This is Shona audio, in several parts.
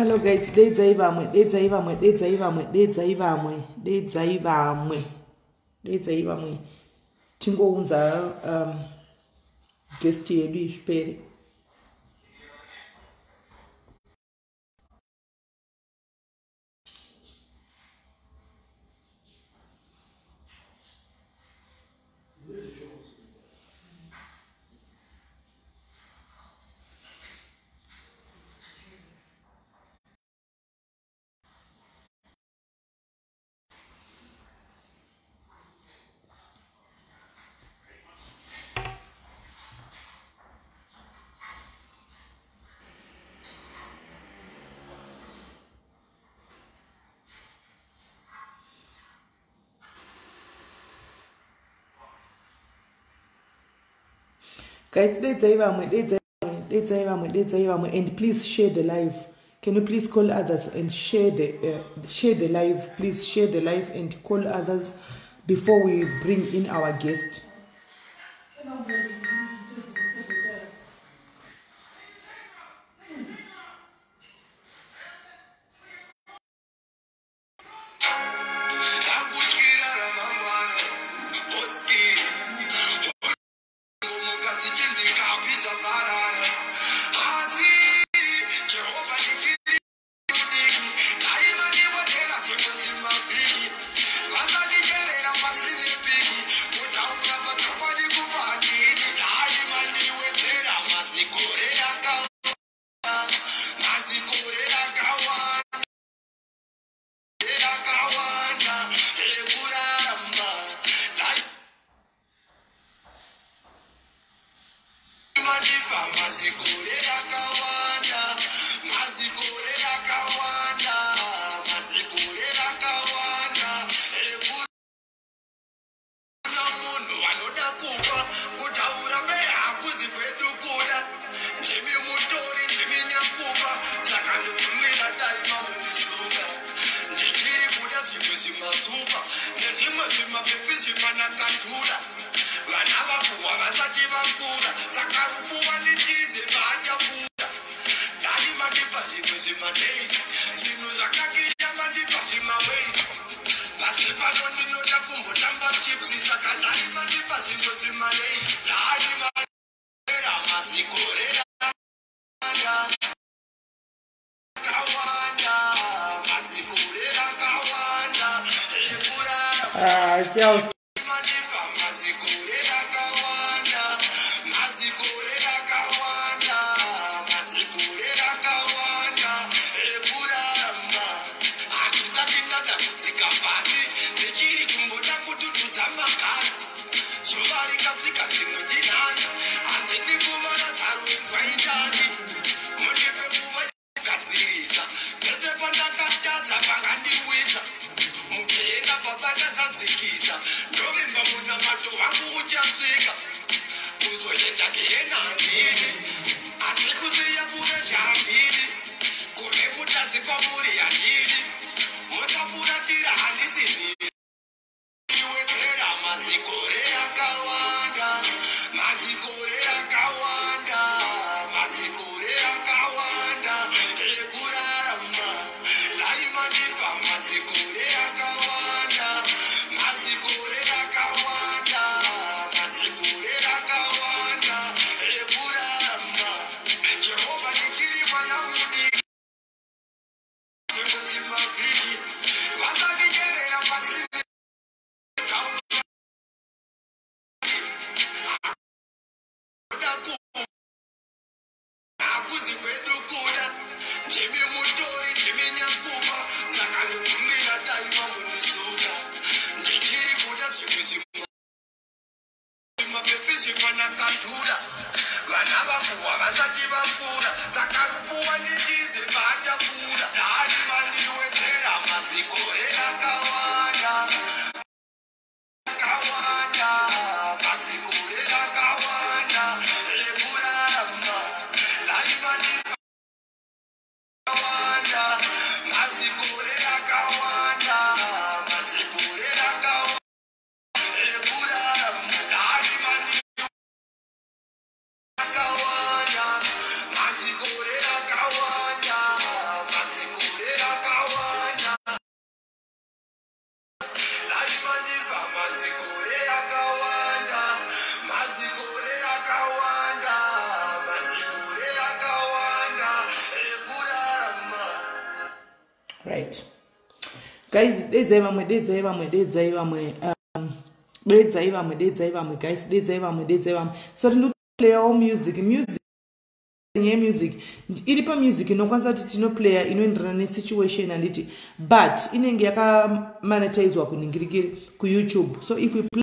Hello guys, dedzai vamwe, dedzai vamwe, dedzai vamwe, dedzai vamwe, dedzai vamwe, dedzai vamwe. Tingounza guest yedu izvipere. Guys, dedzai vamwe, dedzai vamwe, dedzai vamwe, dedzai vamwe, and please share the live. Can you please call others and share the live? Please share the live and call others before we bring in our guest. Chelsea. Right guys, dedzai vamwe, dedzai vamwe, dedzai vamwe, dedzai vamwe, dedzai vamwe guys, dedzai vamwe, dedzai vamwe. So tinoplayawo music, music yemusic iri pamusic inokwanisa kuti tinoplaya inoenderana nesituation, handiti? But inenge yakamonetizwa kuningirikiri kuYouTube. So if we play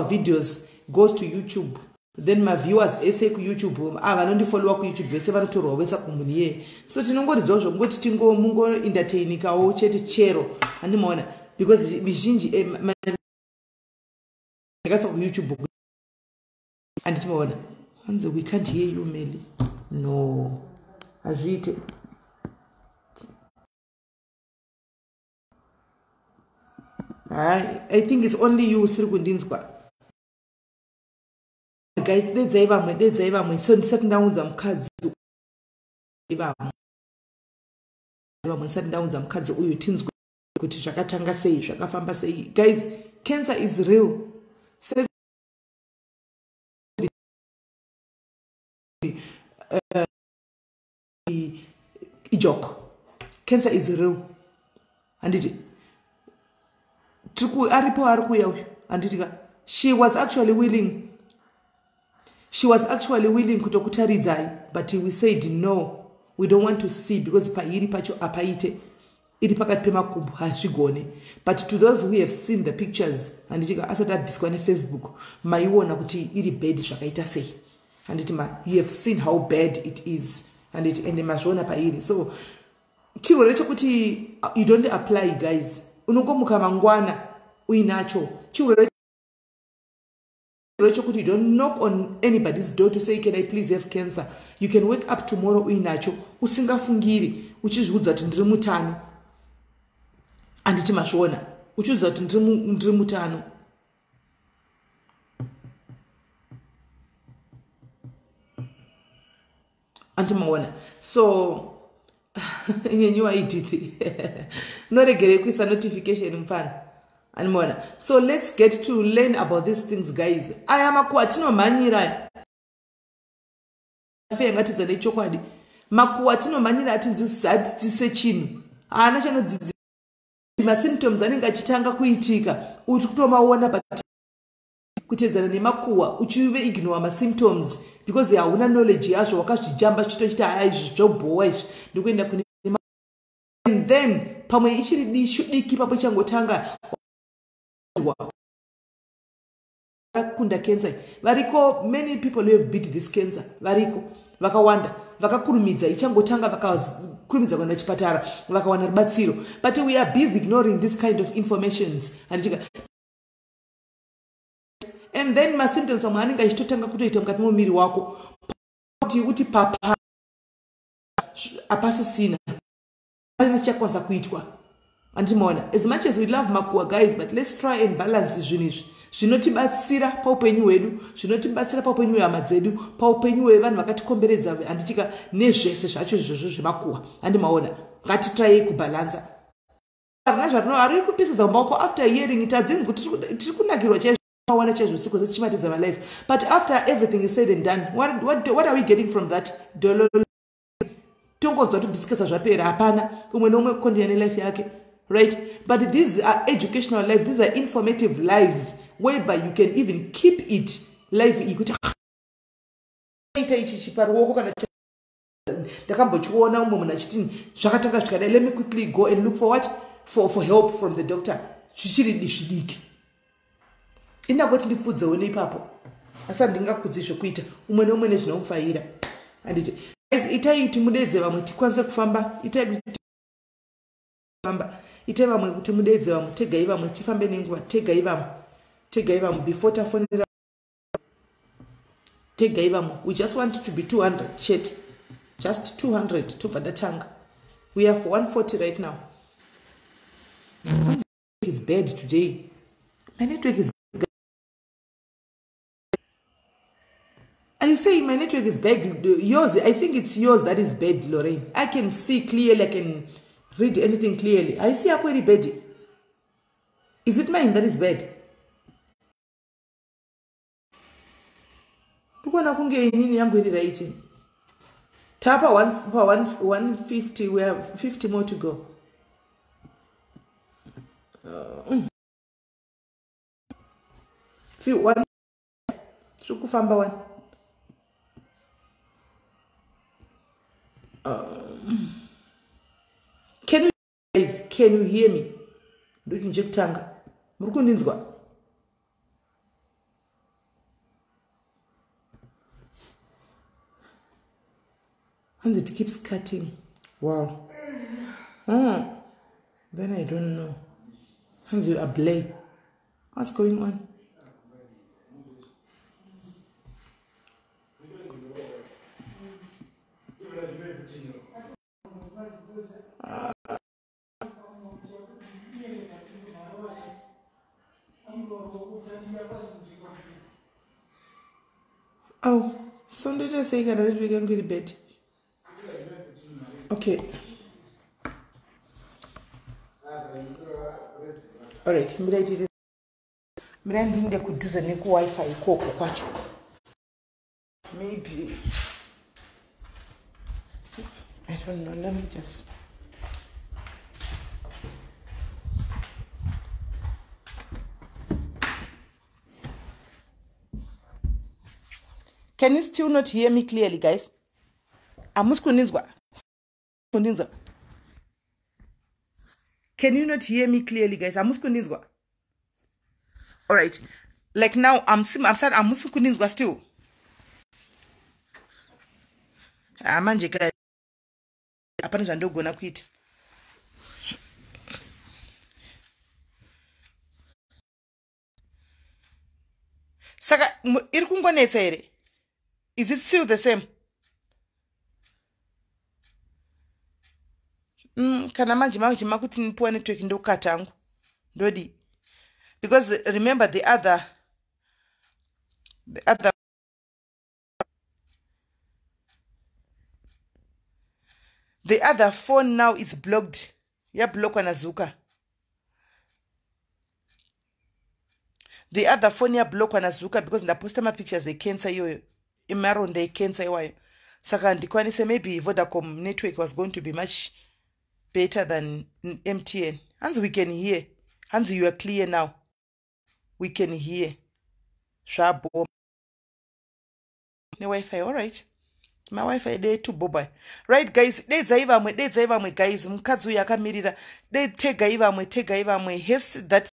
videos goes to YouTube, then maviewers ese kuYouTube, vanondifollowa kuYouTube vese vanotorwa vese kumunhu iyeye. So tinongoridzawo zvokungoti mungoentertainikawo chete chero, handimaona? Because mizhinji yakaiswa kuYouTube, handiti maona? Hanzi we can't hear you, Meli. No, hazviite. Hai, I think it's only you usiri kundinzwa. Guys, dedzai vamwe, dedzai vamwe. So ndisati ndaunza mukadzi, vamwe vamwe, ndisati ndaunza mukadzi uyu, tinzwe kuti zvakatanga sei, zvakafamba sei. Guys, cancer is real. Se ijoke, cancer is real, handiti? Aripo, ari kuuya uyu, handiti ka? She was actually willing, she was actually willing kutokutaridzai, but we said no, we don't want to see, because pairi pacho apaite, iri pakati pemakumbo, hazvigone. But to those who have seen the pictures, handitika, asati abviswa neFacebook, maiona kuti iri bad zvakaita sei, handiti? Ma you have seen how bad it is, handiti? Ende mazviona pairi. So chirwere chekuti you don't apply, guys. Unongomuka mangwana uinacho. Chirwere chokuti you don't knock on anybody's door to say, "Can I please have cancer?" You can wake up tomorrow uinacho, usingafungiri, uchizviudza kuti ndiri mutano, handiti? Mazviona, uchiziva kuti ndiri mutano. Andimaona? So nyenyiwa idithi, unoregerei kuisa notification, mufana? Andimaona? So let's get to learn about these things, guys. Aya makuwa atinomhanyira, fe yangatidza nechokwadi, makuwa atinomhanyira atinzwisatise chinhu, haana chanodzidzisa. Masymptoms anenge achitanga kuitika, uri kutomaona, but kutedzana nemakuhwa, uchive ignore masymptoms because hauna knowledge yazvo. Wakazvijamba chitochita, haya, izvi zvobhowa izvi, ndikuenda kune. And then pamwe ichiri dishu diki, papo ichangotanga kunda cancer. Variko many people who have beat this cancer, variko vakawanda vakakurumidza, ichangotanga vakakurumidza kuenda chipatara, vakawana rubatsiro. But we are busy ignoring this kind of informations, handitika? And then masymptoms amwe anenge achitotanga kutoita mukati memuviri wako, kuti uti papa hapasisina, pane chichakwanisa kuitwa, andimaona? As much as we love makuwa, guys, but let's try and balance zvinhu izvi zvinotibatsira paupenyu hwedu, zvinotibatsira paupenyu hwehama dzedu, paupenyu hwevanhu vakatikomberedza, handitika? Nezvese zvacho izvozvo zvemakuhwa, handimaona? Ngatitrayei kubhalansa. Harina zvatino hari kupisa mumba wako after hearing. Tadzinzi kuti tiri kunakirwa chaizvo, awana chaizvo siku tichimatidza malife, but after everything is said and done, what are we getting from that? Dololo, tongonzwa todiscussa, zvapera, hapana. Umwe neumwe kukondinya nelife yake, right? But these are educational life, these are informative lives whereby you can even keep it live iyi kuti ita ichi chiparuoko, kana ndakambochiona umwe munhu achiti zvakatanga zvikadai, let me quickly go and look for what for help from the doctor zvichiri zvidiki. Indangoti ndipfudzewo neipapo, asi handingakudzi zvekuita, umwe neumwe nezvinomufaira, handiti? Guys, itai kuti mudedze vamwe tikwanise kufamba. Itai famba, itai vamwe kuti mudedze vamwe, tegai vamwe, tifambe nenguva. Tegai vamwe, tegai vamwe before tafonera. Tegai vamwe. We just want to be 200 chete, just 200, tobva ndatanga. We are for 140 right now. Is bad today, my network is. Are you saying my network is bad? Yours, I think it's yours that is bad, Lorraine. I can see clearly, I can read anything clearly. I see a very bad. Is it mine that is bad? Ndikuona kunge inini yangu iri right. Tapa 150, we have 50 more to go. One tiri kufamba one. Can you guys, can you hear me? Ndochinhu chekutanga, muri kundinzwa? Hanzi it keeps cutting. Wow. Then I don't know. Hanzi you are blay. What's going on? Oh, so ndoita sei kana network yangu iri bad? Okay. Alright, mirai tiri mirai ndinde kudhuze nekuwifi ikoko kwacho. Maybe I don't know, let me just Can you still not hear me clearly, guys? Hamusi kundinzwa? Kundinzwa? Can you not hear me clearly, guys? Hamusi kundinzwa? All right. Like now, I'm sorry, hamusi kundinzwa still. Ah, manje guys, hapana zvandogona kuita. Saka iri kungonetsa here? Is it still the same? Kana manje manje makuti nipuwa network ndokata hangu. Ndodi. Because remember the other phone now is blocked. Yablockwa naZuka. The other phone yablockwa naZuka because ndaposta ma pictures ecancer iyoyo. Imaronda ecancer iwayo. Saka ndikwanise maybe Vodacom network was going to be much better than MTN. Hanzi we can hear. Hanzi you are clear now. We can hear. Zvabo. Ne Wi-Fi, all right. Ma Wi-Fi dei to boba. Right guys, deidzai vamwe guys, mukadzi uyu akamirira. Dei tegai vamwe. Yes, that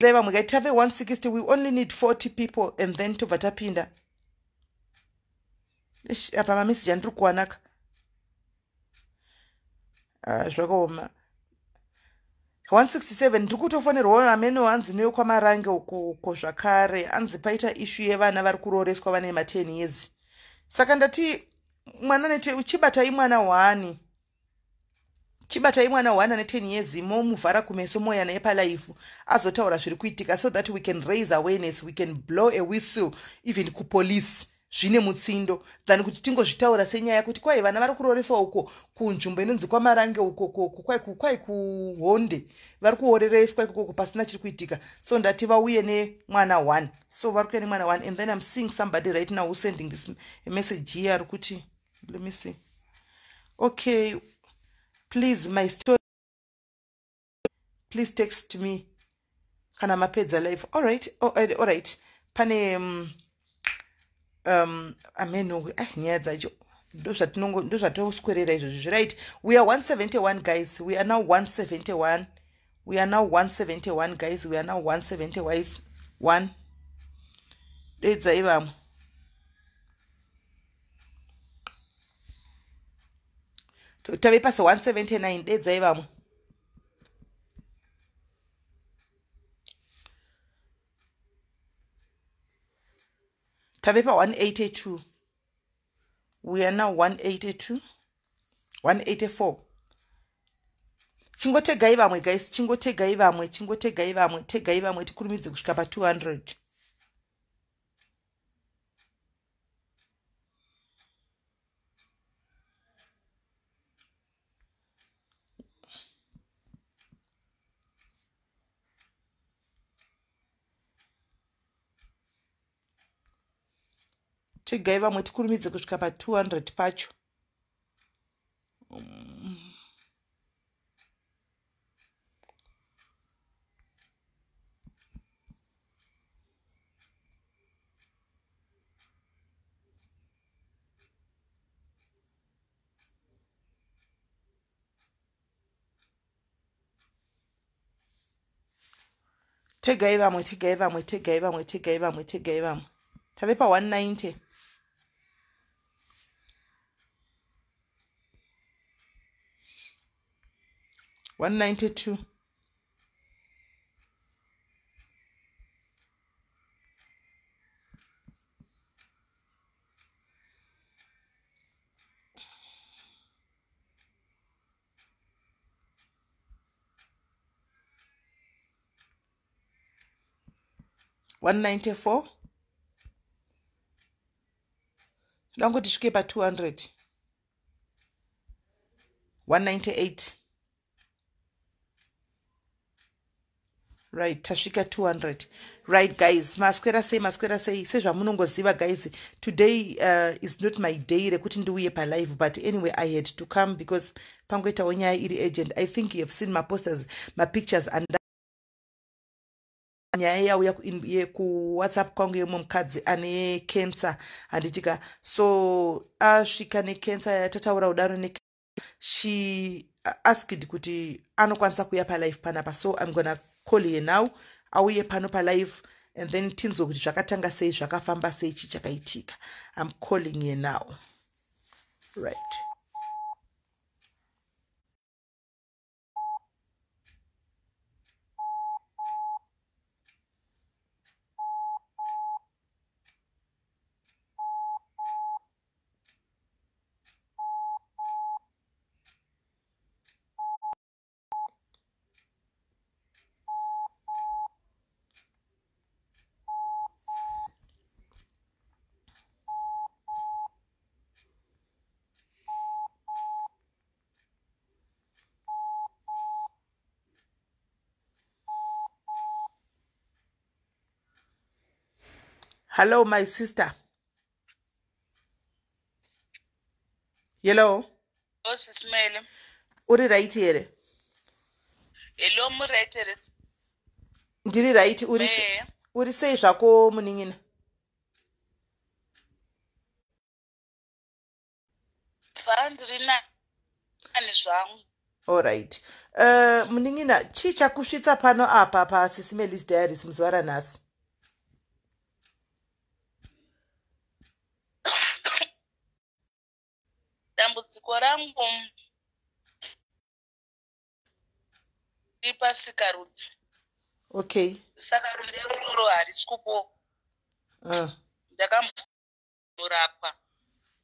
vamwe guys, tave 160, we only need 40 people and then tobva tapinda. Apa mameseji andiri kuwanaka. Zvakaoma. 167 ndiri kutofonerwa amene hanzi neyokwamarange uko zvakare. Hanzi paita issue yevana vari kuroreswa vane ma 10 years. Saka ndati mwana nete chibatai mwana 1. Chibatai mwana 1 ane 10 years momuvhara kumeso moya naye palife azotaura zviri kuitika so that we can raise awareness, we can blow a whistle even kupolice zvine mutsindo than kuti tingozvitaura senyaya kuti kwai vana vari kuroreswa uko kunzvimbo inonzi kwamarange uko kwai kuhonde vari kuorereswa ikoko pasina chiri kuitika. So ndati vauye nemwana 1. So vari kuuya nemwana 1 and then I'm seeing somebody right now who's sending this message here ari kuti let me see. Okay, please my story, please text me kana mapedza live. All right, oh, all right. Pane ameno nyaya dzacho ndozvatoswerera izvozvo. Right, we are 171 guys, we are now 171, we are now 171 guys, we are now 171. Deidzai vamwe. Tave pasi 179, deidzai vamwe. Tave pa 182. We are now 182, 184. Chingotegai vamwe guys, chingotegai vamwe, chingotegai vamwe, tegai vamwe tikurumidze kusvika pa 200. Tegai vamwe tikurumidze kusvika pa200 pacho. Tegai vamwe, tegai vamwe, tegai vamwe, tegai vamwe, tegai vamwe. Tave pa190. 192. 194. Toda kungoti tisvike pa200. 198. Right, tasvika 200. Right guys, maswera sei, maswera sei? Sezvamunongoziva guys, today is not my day rekuti ndiuye palive, but anyway I had to come because pangoitawo nyaya iri urgent. I think you have seen maposters, mapictures and nyaya yauya kuWhatsApp kwangu yemumwe mukadzi ane cancer, handitika? So asvika necancer yatataura kudaro ne she asked kuti anokwanisa kuuya palive panapa, so I'm gonna call her now, auye pano palive and then tinzwe kuti zvakatanga sei, zvakafamba sei, chii chakaitika. I'm calling her now. Right. Hello my sister. Hello. Sisimele. Uri right here? Hello, muri here? Ndiri right. Uri uri sei zvako, munin'ina? Fa, ndiri nani zvangu. Allright, munin'ina, chii chakusvitsa pano apa paSisimelis Diaries muzuva ranhasi? Dambudziko rangu riri pasikarudzi. Saka rudzi iroro harisi kupo. Ndakamborapwa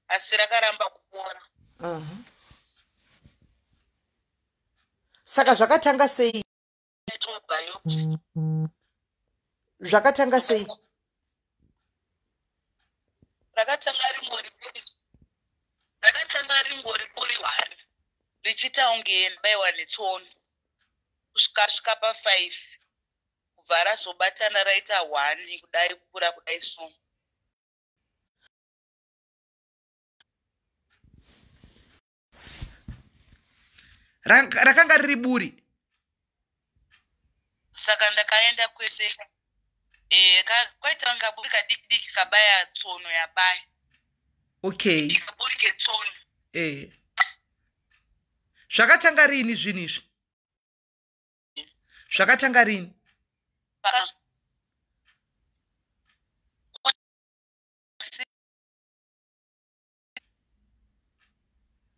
asi rakaramba kupora. Saka zvakatanga sei? Aitwa biopsy. Zvakatanga sei? Rakatanga ringori buri one, richiita kunge ndabaiwa netsono, kusvika svika pa5, kubva razobatana raita one kudai, kukura kudai so. Rakanga riri buri? Saka ndakaenda kwese, kwaita kunge kaburi kadiki diki kabaya tsono yabaya. Kaburi ketsono. Zvakatanga rini zvinhu izvi? Zvakatanga rini?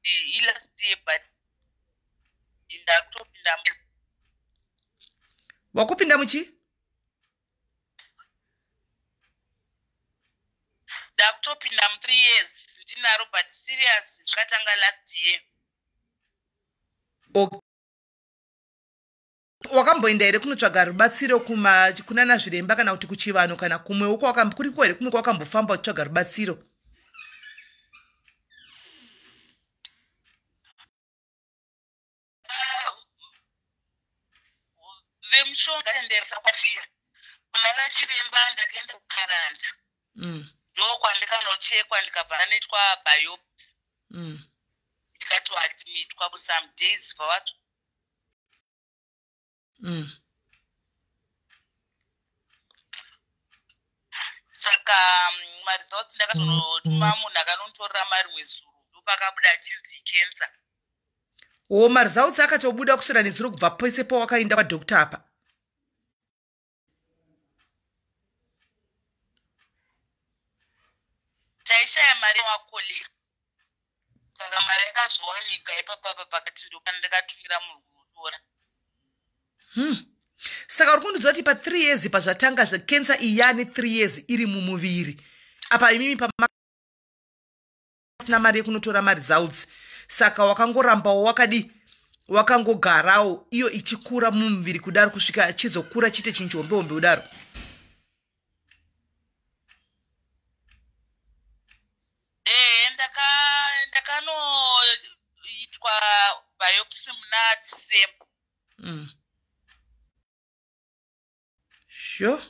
Ilast year, but ndakutopinda. Wakupinda muchi? Ndakutopinda mu3 years ndinaro, but serious zvakatanga last year. Okay. Wakamboenda here kunotsvaga rubatsiro kunana zviremba kana kuti kuchivanhu kana kumwewo kuriko here kumwe kwakambofamba uchitsvaga rubatsiro? Vemushonga enderesa kwatiri kunana chiremba, ndakaenda kuKaranda. Ndokwandikanochekwa, ndikabva ndanoitwa biopsy. Ndikatoadmitwa kusome days bva. Saka maresults ndakazonotuma munhu akanonditorera marimwe zuro, ndopakabuda achinzi cancer. O, maresults akatobuda kuswera nezuro kubva pese pawakaenda kwadoctor apa? Taishaya mari wakolera, saka mari yakazowanika ipapapa pakati, ndopandakatumira munhu kunotora. Saka uri kundiudza kuti pa3 years pazvatanga zvecancer iyi, yaane 3 years iri mumuviri apa, imimi pamasina mari yekunotora maresults, saka wakangorambawo wakadi, wakangogarawo iyo ichikura mumuviri kudaro kusvika chizokura chiite chinhu chihombe hombe kudaro? Ehe, ndakanoitwa biopsy muna December. Sure,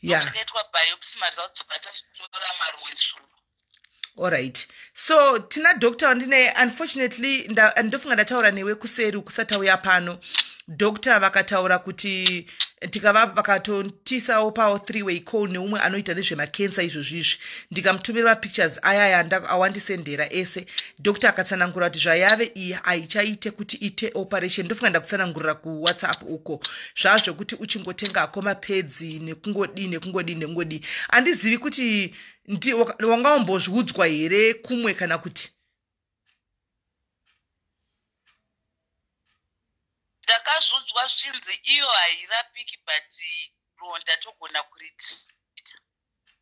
yeah. Ndakaitwa biopsy, maresults batatora marimwe zuro. Alright, so tina doctor wandinaye. Unfortunately, ndofunga ndataura newe kuseri kusati auya pano. Doctor vakataura kuti tikava vakatotisawo pawo three way call neumwe anoita nezvemakensa izvozvizvi. Ndikamutumira mapictures ayaya awandisendera ese. Doctor akatsanangura kuti zvayave iyi haichaite kuti ite operation. Ndofunga ndakutsanangurira kuWhatsApp uko zvazvokuti uchingotenga hako mapedzi nekungodii, nekungodii, nekungodii. Handizivi kuti wanga wambozviudzwa here kumwe kana kuti? Ndakazviudzwa zvichinzi iyo hairapiki, but ronda togona kuritreata,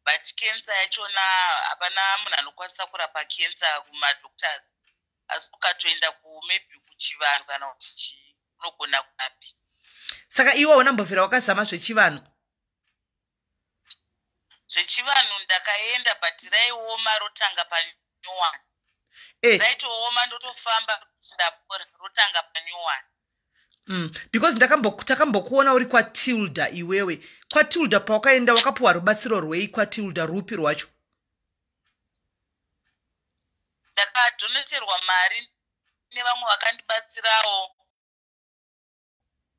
but kensa yachona hapana munhu anokwanisa kurapa kensa kumadoctors, asi ukatoenda kumaybe kuchivanhu kana kuti chii, unogona kurapika. Saka iwe haunambobvira wakazama zvechivanhu? Zvechivanhu ndakaenda, but raioma rotanga panyowani. Raitooma, ndotofamba ndapora, rotanga panyowani. Because takambokuona uri kwaTilda iwewe. KwaTilda pawakaenda, wakapiwa rubatsiro rwei kwaTilda, rupi rwacho? Ndakadoneterwa mari nevamwe vakandibatsirawo,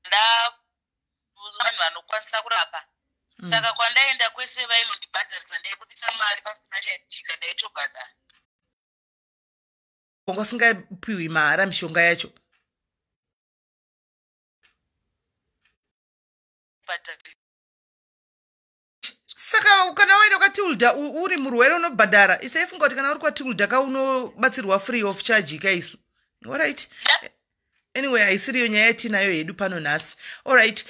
nda vanhu vanokwanisa kurapa. Saka kwandaenda kwese vainondibhadharisa, ndaibudisa mari pasina chaitika, ndaitobhadhara. Wanga usingapiwi mahara mishonga yacho? Bhadharisa. Saka kana waenda kwaTilda uri murwere, unobhadhara? Isaifunga kuti kana uri kwaTilda ka unobatsirwa free of charge kaisu. Alright, anyway, haisiriyo nyaya yatinayo hedu pano nhasi. Alright,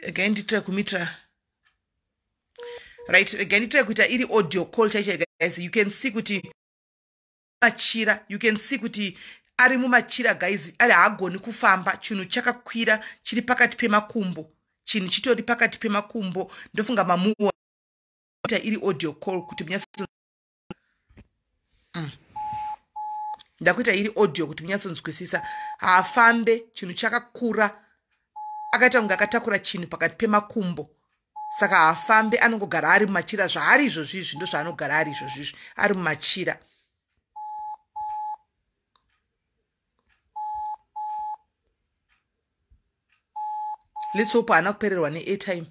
regai nditire kumitira. Right, regai nditire kuita iri audio call chaicho. Guys, you can see kuti machira, you can see kuti ari mumachira, guys, ari haagoni kufamba. Chinhu chakakwira, chiri pakati pemakumbo, chinhu chitori pakati pemakumbo. Ndofunga mamuwa ita iri audio call kuti munyatso Ndakuita iri audio kuti munyatsonzwisisa. Haafambe, chinhu chakakura, akaita kunge akatakura chinhu pakati pemakumbo, saka haafambe, anongogara ari mumachira. Zvaari izvozvizvi, ndo zvaanogara ari izvozvizvi, ari mumachira. Let's hope haana kupererwa neairtime.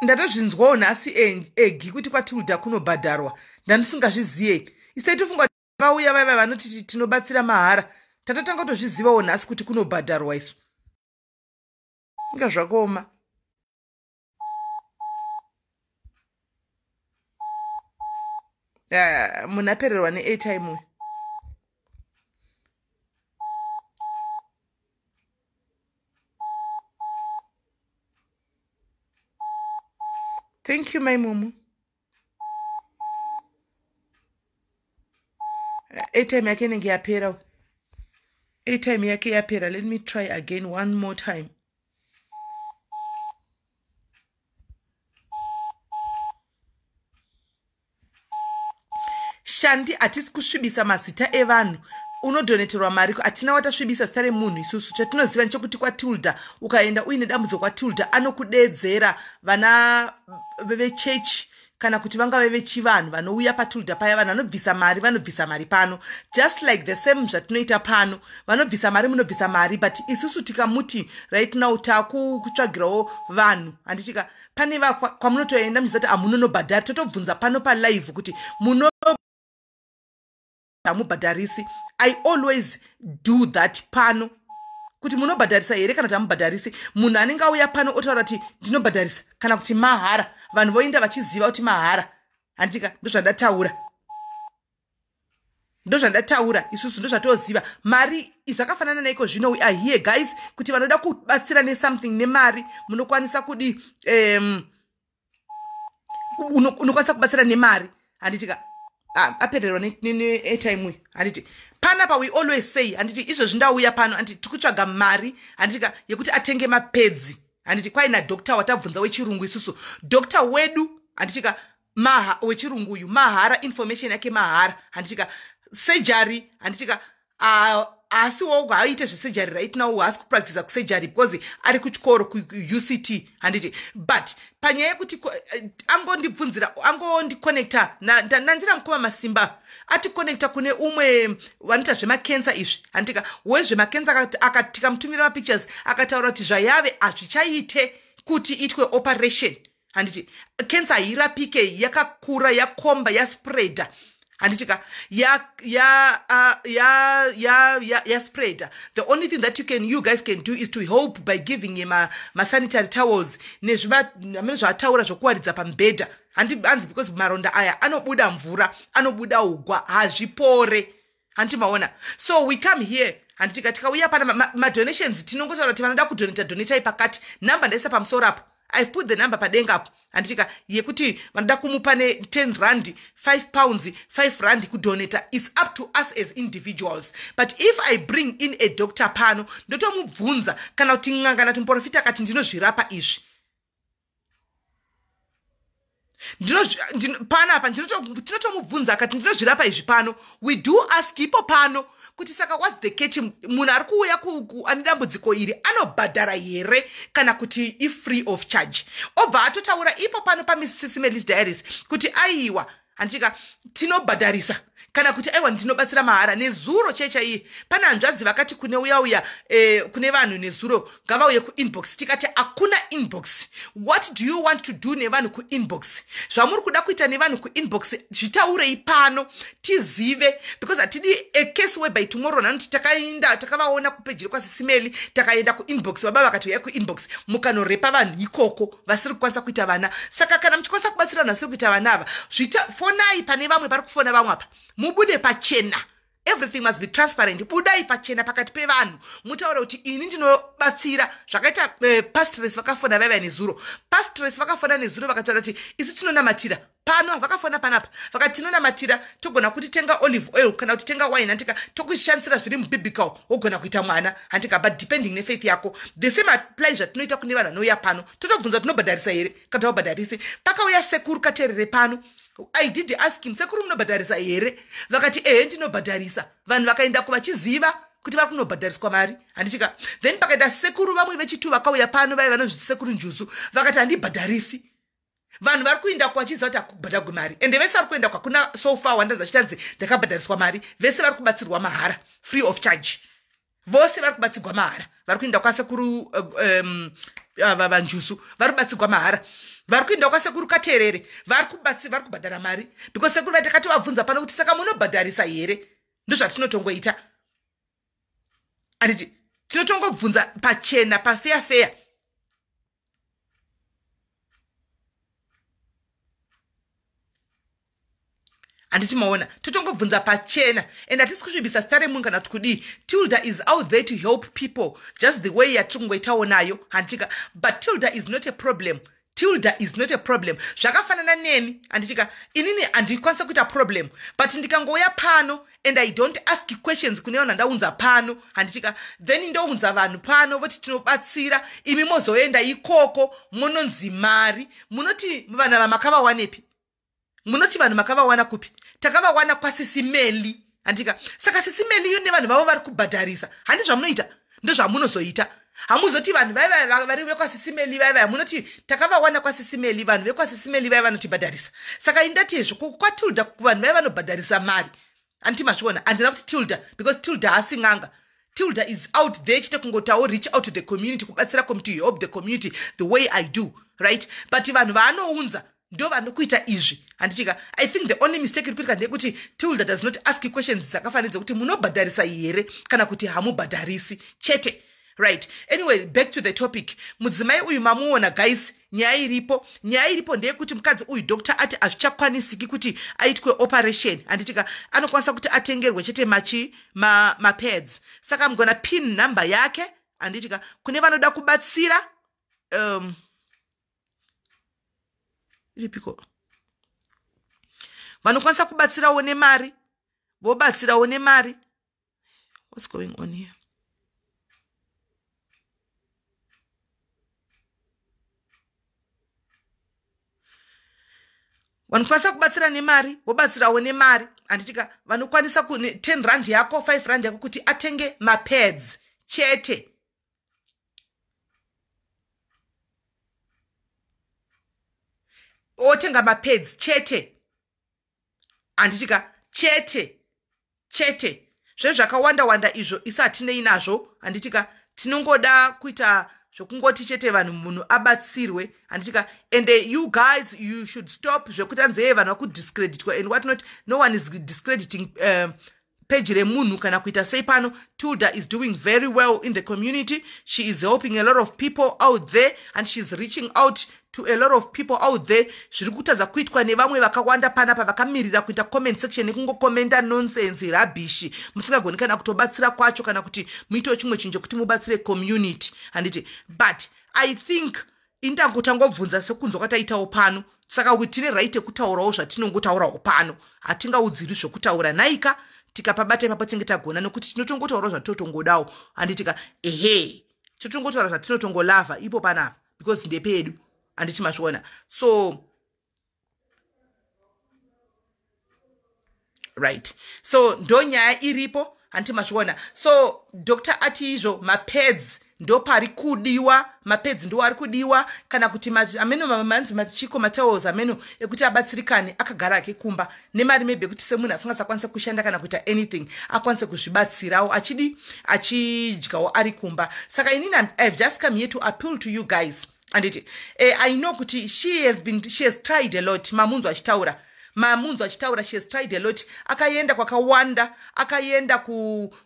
Ndatozvinzwawo nhasi egi kuti kwaTilda kunobhadharwa, ndandisingazviziye. Isai tofunga vauya vaiva vanoti tinobatsira mahara, tatotanga kutozvizivawo nhasi kuti kunobhadharwa isu. Inga zvakaoma. Munhu apererwa neairtime uyu. Thank you, my mumu. Airtime yake inenge yapera, airtime yake yapera. Let me try again one more time. Hatishandi, hatisi kusvibisa mazita evanhu. Unodoneterwa mari, hatina watasvibisa zita remunhu isusu. Chatinoziva nechekuti kwaTilda, ukaenda uine dambudziko kwaTilda, anokudedzera vana vechechi kana kuti vangave vechivanhu vanouya paTilda paya. Vanhu vanobvisa mari, vanobvisa mari pano, just like the same zvatinoita pano. Vanobvisa mari, munobvisa mari, but isusu tikamuti right now takutsvagirawo vanhu, handitika? Pane kwamunotoenda muchiziva kuti hamunonobhadhari. Totobvunza pano palive kuti muno hamubhadharisi. I always do that pano, kuti munobhadharisa here kana kuti hamubhadharisi. Munhu anenge auya pano otaura kuti ndinobhadharisa kana kuti mahara, vanhu voenda vachiziva kuti mahara, handika? Ndozvandataura, ndozvandataura. Isusu ndozvatoziva mari zvakafanana naiko zvino. We are here, guys, kuti vanoda kubatsira nesomething, nemari, munokwanisa kudi unokwanisa kubatsira nemari, handitika? Apererwa neairtime uyu, handiti? Panapa we always say, handiti, izvozvi ndauya pano, handiti, tikutsvaga mari, handitika, yekuti atenge mapads, handiti? Kwaina doctor watabvunza wechirungu isusu, doctor wedu, handitika, maha wechirungu uyu, mahara, information yake mahara, handitika? Surgery, handitika, asiwo haaite zvesurgery right now, haasi kupractisa kusurgery because ari kuchikoro kuUCT, handiti? But panyaya yekuti angondibvunzira, angondiconnecta nandina mukoma Masimba, aticonnecta kune umwe vanoita zvemakensa izvi, handitika, wezvemakensa. Tikamutumira mapictures, akataura kuti zvayave hazvichaite kuti itwe operation, handiti? Kensa hairapike, yakakura, yakomba, yaspreada, handitika? Yaspreada. The only thing that you guys can do is to help by giving him masanitary towels nezvamene zvaataura zvokuwaridza pamubhedha, hanzi because maronda aya anobuda mvura, anobuda ugwa, hazvipore, handiti maona? So we come here, handitika? Tikauya pana madonations, tinongotaura kuti vanoda kudonata, donatai pakati. Namba ndaisa pamusoro apo, I've put the number padenga apo, handitika, yekuti vanoda kumupa ne10 rand, £5, 5 rand kudonata. It's up to us as individuals. But if I bring in a doctor pano, ndotomubvunza, kana kuti n'anga, kana kuti muprofita akati ndinozvirapa izvi panapa, tinotomubvunza. Akati ndinozvirapa izvi pano, we do ask ipo pano kuti saka what's the catch? Munhu ari kuuya ane dambudziko iri anobhadhara here kana kuti ifree of charge? Obva atotaura ipo pano paMrs Melis Diaries kuti aiwa, handitika, tinobhadharisa, kana kuti aiwa, ndinobatsira mahara. Nezuro chaichaiye pane hanzvadzi vakati kune uya uya kune vanhu nezuro ngavauye kuinbox. Tikati hakuna inbox. What do you want to do nevanhu kuinbox? Zvamuri kuda kuita nevanhu kuinbox, zvitaurei pano tizive, because hatidi a case whereby tomorrow nanoti takaenda takavaona kupeji rekwaSisi Meli, takaenda kuinbox, baba vakati uyai kuinbox, mukanorepa vanhu ikoko vasiri kukwanisa kuita vana. Saka kana muchikwanisa kubatsira vanhu vasiri kuita vana ava, fonai pane vamwe vari kufona vamwe apa, mubude pachena. Everything must be transparent. Budai pachena pakati pevanhu, mutaure kuti ini ndinobatsira. Zvakaita pastres vakafona vaiva nezuro, pastres vakafona nezuro vakataura kuti isu tinonamatira pano. Vakafona panapa vakati tinonamatira, togona kuti tenga olive oil kana kuti tenga wine, handika, tokushandisira zviri mubiblical, wogona kuita mwana, handika, but depending nefaith yako. The same apply zvatinoita kune vanhu vanouya pano, totobvunza tinobhadharisa here kana tavabhadharisi. Pakauya sekuru Katerere pano, I did ask him, "Sekuru, munobhadharisa here?" Vakati, "Ehe, ndinobhadharisa." Vanhu vakaenda kuvachiziva kuti vari kunobhadhariswa mari, handitika? Then pakaita sekuru vamwe vechitu vakauya pano, vaiva vanozviti sekuru Njuzu, vakati handibhadharisi. Vanhu vari kuenda kwachiziva kuti hakubhadhagwi mari, ende vese vari kuenda kwakuna so far wandanzi vachitanzi ndakabhadhariswa mari, vese vari kubatsirwa mahara, free of charge. Vose vari kubatsirwa mahara vari kuenda kwasekuru vaNjusu vari kubatsirwa mahara. Vari kuenda kwasekuru Katerere vari kubhadhara mari, because sekuru vai takatovabvunza pano kuti saka munobhadharisa here? Ndozvatinotongoita, anditi? Tinotongobvunza pachena, pafeya feya. Handiti maona? Totongobvunza pachena, and hatisi kusvibisa zita remunhu kana kuti kudii. Tilda is out there to help people just the way yatiri kungoitawo nayo, handitika? But Tilda is not a problem. Tilda is not a problem. Zvakafanana neni, handitika? Inini handikwanisa kuita problem, but ndikangouya pano and I don't ask questions kune vanhu andaunza pano, handitika, then ndounza vanhu pano voti tinobatsira, imi mozoenda ikoko munonzi mari, munoti vanhu ava makavawanepi? Munoti vanhu makavawana kupi? Takavawana kwaSisi Meli, handika? Saka Sisi Meli iyo nevanhu vavo vari kubhadharisa, handi zvamunoita? Ndozvamunozoita. Hamuzoti vanhu vaiva vari vekwaSisi Meli vaivaya, munoti takavawana kwaSisi Meli, vanhu vekwaSisi Meli vaiva vanotibhadharisa. Saka indati hezvo kwaTilda, kuvanhu vaiva vanobhadharisa mari, anditi mazviona? Handina kuti Tilda, because Tilda haasi n'anga. Tilda is out there chete kungotawo reach out to the community, kubatsira community, help the community the way I do, right? But vanhu vaanounza ndo vanokuita izvi, handitika? I think the only mistake iri kuitika ndeyekuti Tilda does not ask questions dzakafanira dzekuti munobhadharisa here kana kuti hamubhadharisi chete, right? Anyway, back to the topic. Mudzimai uyu mamuona, guys. Nyaya iripo ndeyekuti mukadzi uyu, doctor ati hazvichakwanisiki kuti aitwe operation, handitika? Anokwanisa kuti atengerwe chete machi mapads. Saka mugona pin number yake, handitika, kune vanoda kubatsira. Iripiko? Vanokwanisa kubatsirawo nemari, vobatsirawo nemari. What's going on here? Vanokwanisa kubatsira nemari, vobatsirawo nemari, handitika? Vanokwanisa 10 rand yako, 5 rand yako, kuti atenge mapads chete. Otenga mapads chete, handitika? Chete chete. Zvezvakawanda wanda izvo isu hatinei nazvo, handitika? Tinongoda kuita zvokungoti chete vanhu, munhu abatsirwe, handitika? And you guys, you should stop zvekuti anzeye vanhu vakudiscreditwa and what not. No one is discrediting peji remunhu kana kuita sei pano. Tilda is doing very well in the community. She is helping a lot of people out there and she's reaching out to a lot of people out there, zviri kutadza kuitwa nevamwe vakawanda panapa vakamirira kuita comment section nekungokomenda nonsense, rubbish, musingagoni kana kutobatsira kwacho, kana kuti muitewo chimwe chinhu chekuti mubatsire community, handiti? But I think indangotangobvunza sekunzwa kwataitawo pano. Saka tine right yekutaurawo zvatinongotaurawo pano. Hatingaudziri zvokutaura nhaika. Tikapabata ipapo tinge tagona, nokuti tinotongotaurawo zvatinotongodawo, handitika? Ehe, totongotaura zvatinotongolavha ipo panapa because ndepedu, handiti mazviona? So right, so ndo nyaya iripo, handiti mazviona? So Dr ati izvo mapads ndopari kudiwa, mapads ndo ari kudiwa, kana kuti ameno manzi machiko, matowels ameno ekuti abatsirikane akagara ake kumba nemari, maybe yekuti semunhu asingasakwanisa kushanda kana kuita anything, akwanise kuzvibatsirawo achidi achidyawo ari kumba. Saka inini I have just come here to appeal to you guys, anditi? I know kuti she has tried a lot. Mamunzwa achitaura. She has tried a lot. Akaenda kwakawanda, akaenda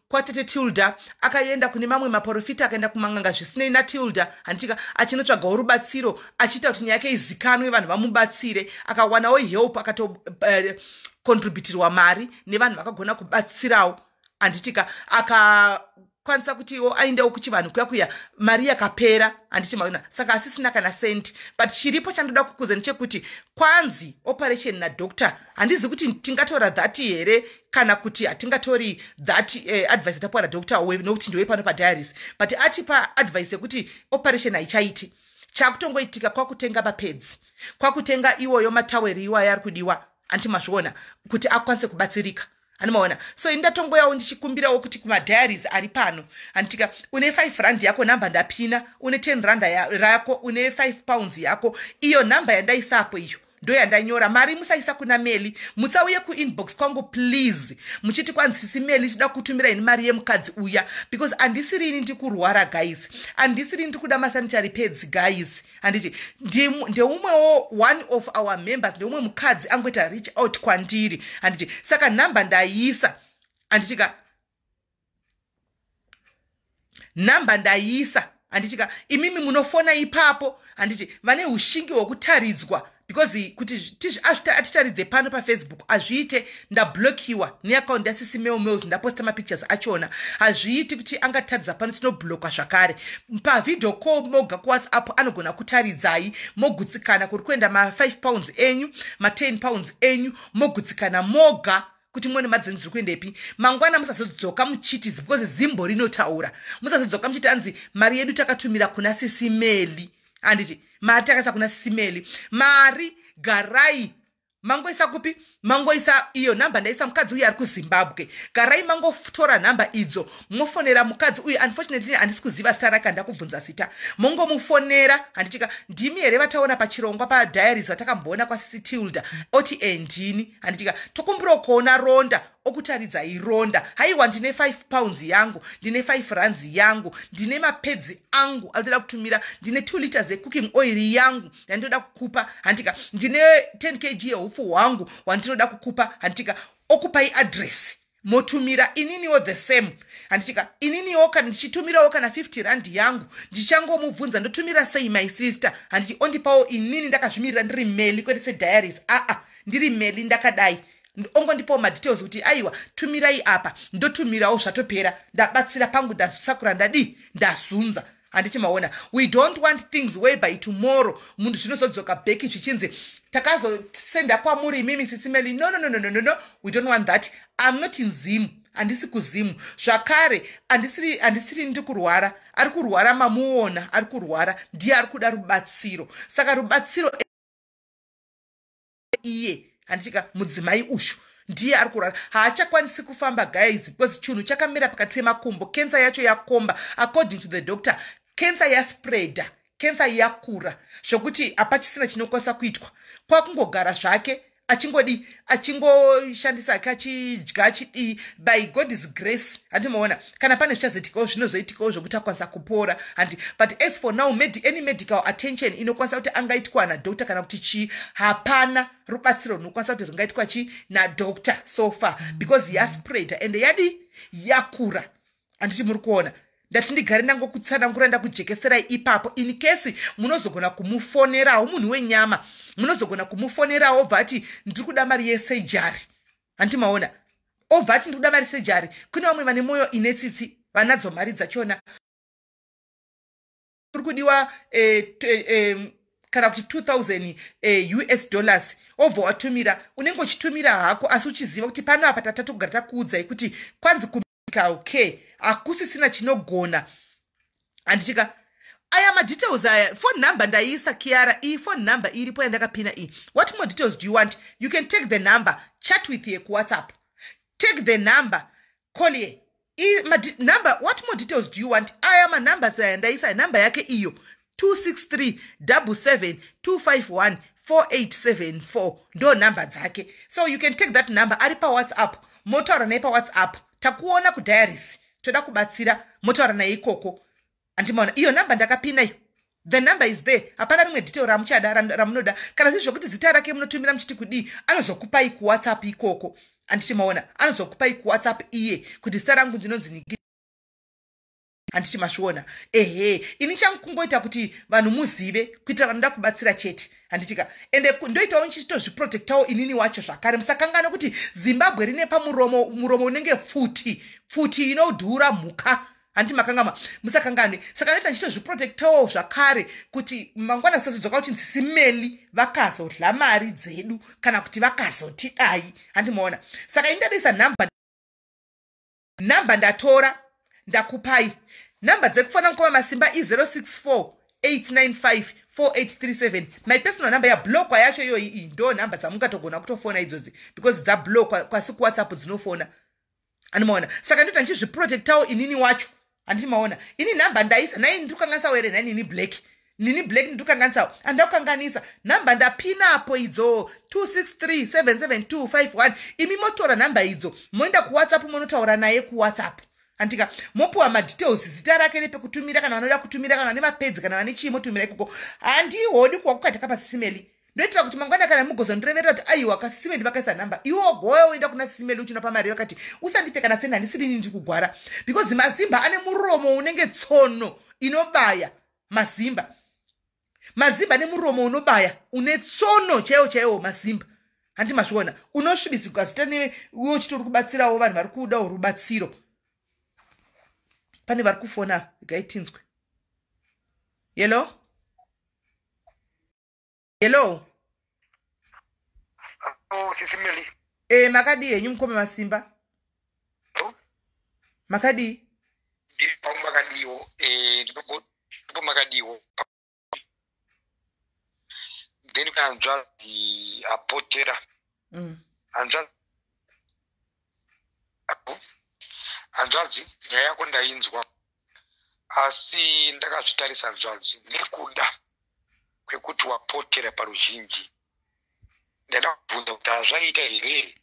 kwatete Tilda, akaenda kune mamwe maprofita, akaenda kumanganga zvisinei naTilda, handitika? Achinotsvagawo rubatsiro, achiita kuti nyaya yake izikanwe, vanhu vamubatsire. Akawanawo help, akatocontributirwa mari nevanhu vakagona kubatsirawo, handitika? Akakwanisa kutiwo aendewo kuchivanhu kuya kuya, mari yakapera, handiti maona? Saka asisina kana sendi. But chiripo chandoda kukuza ndechekuti kwanzi operation nadoctor, handizi kuti tingatora that here kana kuti hatingatori that advice yatapiwa nadoctor, nokuti ndiwe pano padiaries. But atipa advice yekuti operation haichaiti, chakutongoitika kwakutenga mapads, kwakutenga iwoyo mataweri iwayo ari kudiwa, handiti mazviona, kuti akwanise kubatsirika, handimaona? So ini ndatongoyawo ndichikumbirawo kuti kumadiaries ari pano, handitika, une 5 rand yako, nhamba ndapina, une 10 rand rako, une 5 pounds yako, iyo nhamba yandaisapo iyo ndo yandanyora. Mari musaisa kuna Meli. Musauye kuinbox kwangu please muchiti kwanzi Sisi Meli, tida kutumira ini mari yemukadzi uya, because handisiri ini ndikurwara, guys. Handisiri ndiri kuda masanitary pads, guys, handiti? Ndeumwewo one of our members, ndeumwe mukadzi angoita reach out kwandiri, handiti? Saka nhamba ndaiisa, handitika? Nhamba ndaiisa, handitika? Imimi munofona ipapo, handiti? Vane ushingi hwekutaridzwa, because kuti atitaridze pano paFacebook hazviite. Ndablokiwa neaccount yaSisi Mail Mails, ndaposta mapictures achona. Hazviiti kuti angataridza pano, tinobloka zvakare. Pavideo call moga kuWhatsApp anogona kutaridzai, mogutsikana kuri kuenda ma5 pounds enyu, ma10 pounds enyu, mogutsikana moga kuti muone mari dzenyu dziri kuendepi. Mangwana musazodzoka muchiti, because zimbo rinotaura, musazodzoka muchiti anzi mari yedu takatumira kuna Sisi Meli, handiti? Mari takaisa kuna Sisi Meli. Mari garai. Mangoisa kupi? Mangoisa iyo nhamba ndaisa. Mukadzi uyu ari kuZimbabwe. Garai mangotora nhamba idzo, mofonera mukadzi uyu. Unfortunately handisi kuziva zita rake, handakubvunza zita. Mongomufonera, handitika? "Ndimi here vataona pachirongwa paDiaries, vatakamboona kwaSitilda?" Oti, "E, ndini," handitika? "Tokumbirawo kuona ronda." Okutaridzai ronda. "Haiwa, ndine £5 yangu, ndine R5 yangu, ndine mapedzi angu anotoda kutumira, ndine 2 liters ecooking oil yangu yandinoda kukupa," handika? "Ndine 10 kg yeupfu hwangu hwandinoda kukupa," handitika? Okupai address, motumira. Ininiwo the same, handitika? Ininiwo kana ndichitumirawo kana R50 yangu, ndichangomubvunza, "Ndotumira sei, my sister?" Handiti? Ondipawo. Inini ndakazvimirira, ndiri Meli, kwete seDiaries. Aa, ndiri Meli ndakadai, ongondipawo madetails kuti, "Aiwa, tumirai apa." Ndotumirawo, zvatopera. Ndabatsira pangu, ndasakura, ndadii, ndazunza, handiti maona? We don't want things whereby tomorrow munhu zvinozodzoka back zvichinzi takazosenda kwamuri imimi, Sisi Meli. No, no, no, no, no, no, we don't want that. I'm not in Zim, handisi kuZimu zvakare, handisiri ndiri kurwara. Ari kurwara mamuona, ari kurwara ndiye ari kuda rubatsiro. Saka rubatsiro iye, handitika? Mudzimai ushu ndiye ari kurwara, haachakwanisi kufamba, guys, because chinhu chakamira pakati pemakumbo. Kensa yacho yakomba. According to the doctor, kensa yaspreada, kensa yakura zvokuti hapachisina chinokwanisa kuitwa. Kwakungogara zvake, achingodi, achingoshandisa ake, achidya, achidii, by God's grace, handimaona? Kana pane zvichazoitikawo, zvinozoitikawo zvokuti akwanisa kupora, handi? But as for now, any medical attention inokwanisa kuti angaitwa nadoctor kana kuti chii, hapana rubatsiro runokwanisa kuti rungaitwa chii nadoctor so far, because yaspreada ende yadi yakura, handiti muri kuona? Ndati ndigare ndangokutsanangura, ndakujekeserai ipapo, in case munozogona kumufonerawo. Munhu wenyama, munozogona kumufonerawo, obva ati, "Ndiri kuda mari yesurgery," handiti maona? Obva ati, "Ndiri kuda mari surgery." Kune vamwe vane mwoyo ine tsitsi, vanadzo mari dzachona. Kuri kudiwa kana kuti 2000 US dollars, obva watumira. Unenge uchitumira hako, asi uchiziva kuti pano apa tatatogara takuudzai kuti kwanzi kumedical care hakusisina chinogona, handitika? Aya madetails aya, phone number ndaiisa. Kiara, iyi phone number iripo yandakapina iyi. What more details do you want? You can take the number, chat with ye kuWhatsApp. Take the number, call ye number. What more details do you want? Aya manumbers aya ndaisa, namba yake iyo 263 77 251 4874, ndo nhamba dzake. So you can take that number, ari paWhatsApp, motaura naye paWhatsApp. "Takuona kuDiaries, toda kubatsira," motaura naye ikoko, handimaona? Iyo namba ndakapina iyo, the number is there. Hapana rimwe detail ramuchada, ramunoda. Kana zvii zvokuti zita rake munotumira muchiti kudii, anozokupai kuWhatsApp ikoko, handiti maona? Anozokupai kuWhatsApp iye kuti, "Zita rangu ndinonzi Niki," handiti mazviona? Ehe, ini changu kungoita kuti vanhu muzive, kuitira vanoda kubatsira chete, handitika? Ende ndoitawo nchichitozviprotectawo inini wacho zvakare. Musakangana kuti Zimbabwe rine pamuromo, muromo unenge pfuti, pfuti inodhura mhuka, handiti makangama? Musakanganwe. Saka ndoita nchitozviprotectawo zvakare kuti mangwana kusazodzoka kuchinzi Simeli vakazodla mari dzedu kana kuti vakazotidai, handimaona? Saka ini ndadisa nhamba, nhamba ndatora, ndakupai nhamba dzekufona mukoma Masimba i064 895 4837, my personal number. Yablockwa yacho iyoyi iyi, ndo nhamba dzamungatogona kutofona idzodzi, because dzablockwa, kwasi kuWhatsApp dzinofona, andimaona? Saka ndoita ndichizviprotectawo inini wacho, handiti maona? Ini nhamba ndaisa nai, ndiri kukanganisawo here nhai? Nini Black, nini Black, ndiri kukanganisawo? Handida kukanganisa. Nhamba ndapinapo idzo, 263 772 51. Imi motora nhamba idzo, moenda kuWhatsApp, monotaura naye kuWhatsApp, handika? Mopiwa madetails, zita rake nepekutumira, kana vanoda kutumira, kana vane mapedzi, kana vane chii, motumira ikoko. Handihodi kuwa kukati kapasisimeli. Ndoitira kuti mangwana kana mugozondireverera kuti, "Aiwa, kasisimeli vakaisa nhamba," iwo goya woenda kuna Sisimeli uchinopa mari, vakati, "Usandipe kana sendi, handisirini ndiri kugwara," because mazimba ane muromo unenge tsono inobaya. Mazimba, mazimba ane muromo unobaya, une tsono chaiwo chaiwo mazimba, handi mazviona? Unosvibisirwa zita neiwe uchitori kubatsirawo vanhu vari kudawo rubatsiro. Pane vari kufona, gaitinzwe. Hello, hello. Oh, Sisimeli. E, makadii henyu, mukoma Masimba? Oh. Makadii? Ndiri pangu, makadiwo? Ndipo makadiwo? Then kanzvadzi apotera. Hanzvadzi, nyaya yako ndainzwa, asi ndakazvitarisa, hanzvadzi, nekuda kwekuti wapotera paruzhinji. Ndaida kubvunza kuti hazvaita here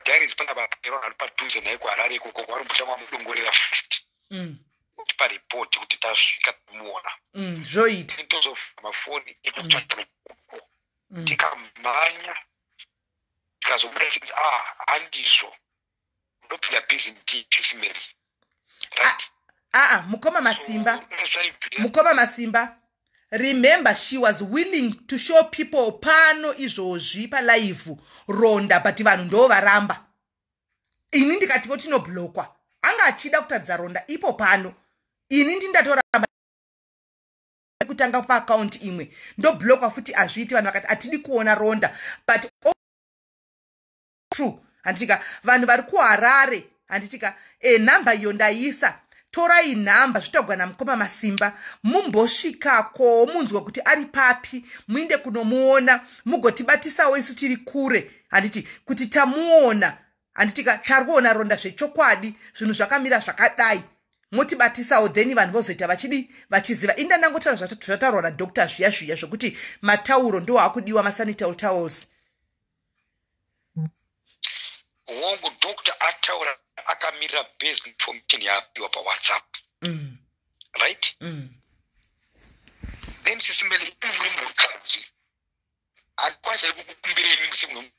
diaries pana vapera vari padhuze naye kuHarare ikoko, kwarumbotanga wamudongorera first, kuti paripoti kuti tasvika tumuona. Zvoita. Tozovhura mafoni ekutsvaga ikoko. Tikamhanya, tikazobuda chinzi, "Ah, handizvo, ndopinda busy ndiSisi Mary," right? Aa, mukoma Masimba. So, zvaibvira. Mukoma Masimba, remember she was willing to show people pano izvozvi palive ronda, but vanhu ndo varamba. Ini ndikatiwo tinoblockwa. Anga achida kutaridza ronda ipo pano, ini ndindatoramba kutanga paaccount imwe, ndoblockwa futi. Hazviiti. Vanhu vakati hatidi kuona ronda, but true, handitika? Vanhu vari kuHarare, handitika? Nhamba iyo ndaisa, torai nhamba zvitogwa namukoma Masimba, mumbosvikako munzwa kuti ari papi, muinde kunomuona, mugotibatisawo isu tiri kure, handiti, kuti tamuona, handitika? Tari ronda zvechokwadi, zvinhu zvakamira zvakadai, motibatisawo. Then vanhu vozoita vachidi vachiziva. Inda ndangotaura zvataurwa nadoctor zviya zviya zvokuti matauro ndo akudiwa, masanitary towels. Hongu, doctor ataura akamirira based information yaapiwa paWhatsApp. Right? Then Sisi Meli, uri mukadzi, handikwanisa kukukumbirei semunhu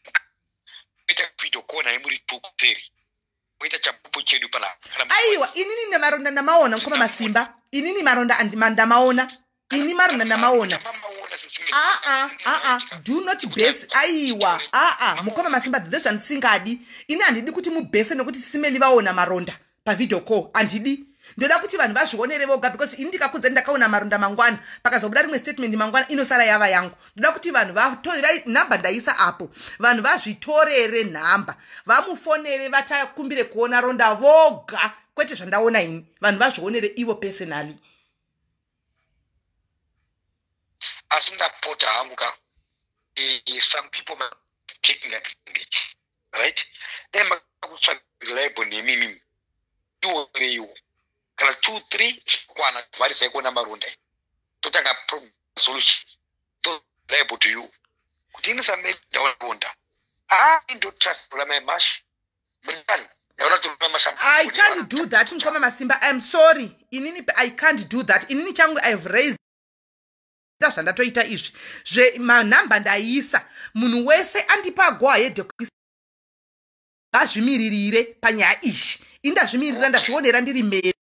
moita video call naye muri tukuseri, moita chapupu chedu pana. Aiwa, inini nemaronda ndamaona, mukoma Masimba. Inini maronda ndamaona, ini maronda ndamaona. Aa, aa, do not base. Aiwa, aa, mukoma Masimba, ndezvandisingadi ini. Handidi kuti mubhese nekuti Sisi Meli vaona maronda pavideo call. Handidi. Ndoda kuti vanhu vazvionere voga, because ini ndikakudza ndakaona maronda mangwana, pakazobuda rimwe statement mangwana, inosara yava yangu. Ndoda kuti vanhu, nhamba ndaisa apo, vanhu vazvitorere nhamba, vamufonere, vatakumbire kuona ronda voga, kwete zvandaona ini. Vanhu vazvionere ivo personally. Asi ndapota hangu ka, some people taking advantage, right? Dai makakutsvaga reliable nemimimi, ioreiwo kana two three kwana, vharisai kuona maronda, totanga solutions to reliable to you kuti ini samedi ndaona ronda, ah, ndotrust ramai mash mundani. I can't do that, mukoma Masimba. I'm sorry, inini I can't do that. Inini changu, I've raised zvandatoita izvi zvemanhamba ndaisa. Munhu wese andipa go ahead, ngazvimiririre panyaya iyi. Indazvimirira, ndazvionera ndiri mberi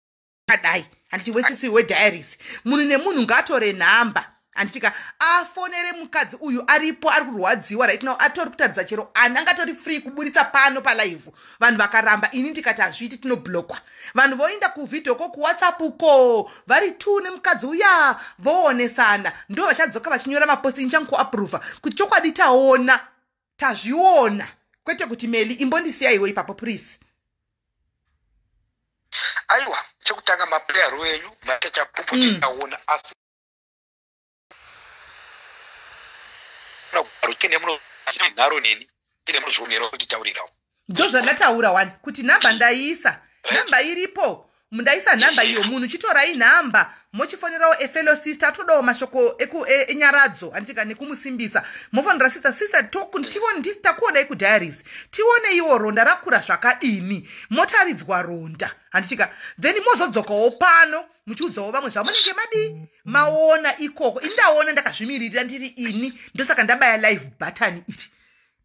kadai, handiti? Wesisi wediaries, munhu nemunhu ngaatore nhamba, handitika? Afonere mukadzi uyu aripo, ari kurwadziwa right now, atori kutaridza chero ani angatori free kuburitsa pano palive. Vanhu vakaramba, ini ndikati hazviiti, tinoblockwa. Vanhu voenda kuvideo ko kuWhatsApp ko, vari two nemukadzi uya, voonesana, ndo vachadzoka vachinyora mapost. Ini changu kuapprova kuti chokwadi taona, tazviona, kwete kuti Meli imbondisiyaiwo ipapo, please. Aiwa, chekutanga maprayer enyu maita chapupu. Tikaona asi tine nharo neni, tine munozvionerawo kuti taurirawo. Ndo zvandataura wani kuti nhamba ndaisa, nhamba iripo, ndaisa nhamba iyo. Munhu chitorai nhamba, mochifonerawo afellow sister atodawo mashoko enyaradzo, handitika, nekumusimbisa. Mofonera sister, "Sister, takuonai kudiaries, tioneiwo ronda rakura zvakadini." Motaridzwa ronda, handitika? Then mozodzokawo pano muchiudzawo vamwe zvamunenge madii maona ikoko. Ini ndaona ndakazvimiririra ndiri ini, ndosaka ndabaya live button iri.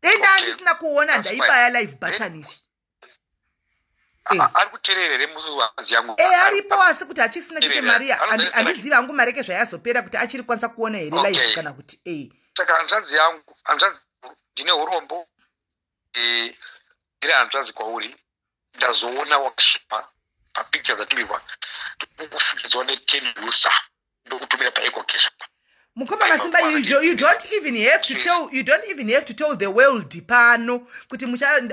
Dei ndaa ndisina kuona, ndaibaya live button iri. Ari kuteerera here muhanzi yangu? E, aripo, asi kuti hachisina chete mari. Handizivi hangu mareke zvayazopera kuti achiri kwanisa kuona here live kana kuti e. Saka hanzvadzi yangu, hanzvadzi, ndine urombo. Ndiri hanzvadzi kwauri, ndazoona wakasvipa papicture dzatumirwa, ndokufukidzwa ne10 usa, ndokutumira paEcoCash. Mukoma Masimba, you don't even have to tell, you don't even have to tell the world pano kuti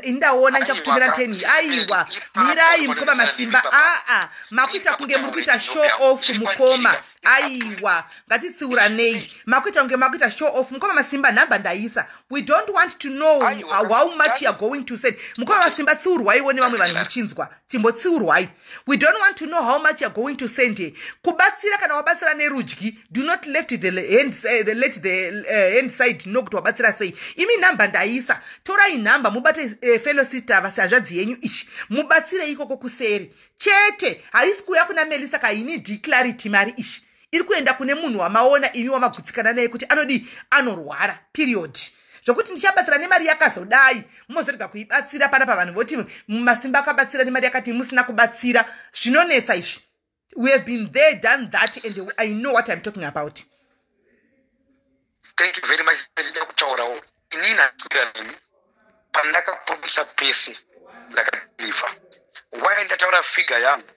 indaona ndichakutumira 10. Aiwa, mirai, mukoma Masimba. Aa, makuita kunge muri kuita show off, mukoma. Aiwa, ngatitsiuranei. Makuita kunge makuita show off, mukoma Masimba. Nhamba ndaisa. We don't want to know how much you are going to send. Mukoma Masimba, tsiurwaiwo nevamwe vanhu muchinzwa. Timbotsiurwai. We don't want to know how much you are going to send. Kubatsira, kana wabatsira nerudyi, do not left the hand, let the hand side know kuti wabatsira sei. Imi nhamba ndaisa. Torai nhamba mubate fellow sister, vahanzvadzi yenyu ichi, mubatsire ikoko kuseri chete. Haisi kuuya kuna Melisa. Kainidi clarity. Mari ichi iri kuenda kune munhu wamaona imi, wamagutsikana naye kuti anodii, anorwara, period. Zvokuti ndichabatsira nemari yakazodai, mumozorega kuibatsira panapa, vanhu voti Masimba akabatsira nemari yakati, musina kubatsira. Zvinonetsa izvi. We have been there, done that, and I know what I'm talking about. Thank you very much. Ndida kutaurawo inini handikuira nemi. Pandakapromisa pese, ndakadeliver. Why ndataura figure yangu,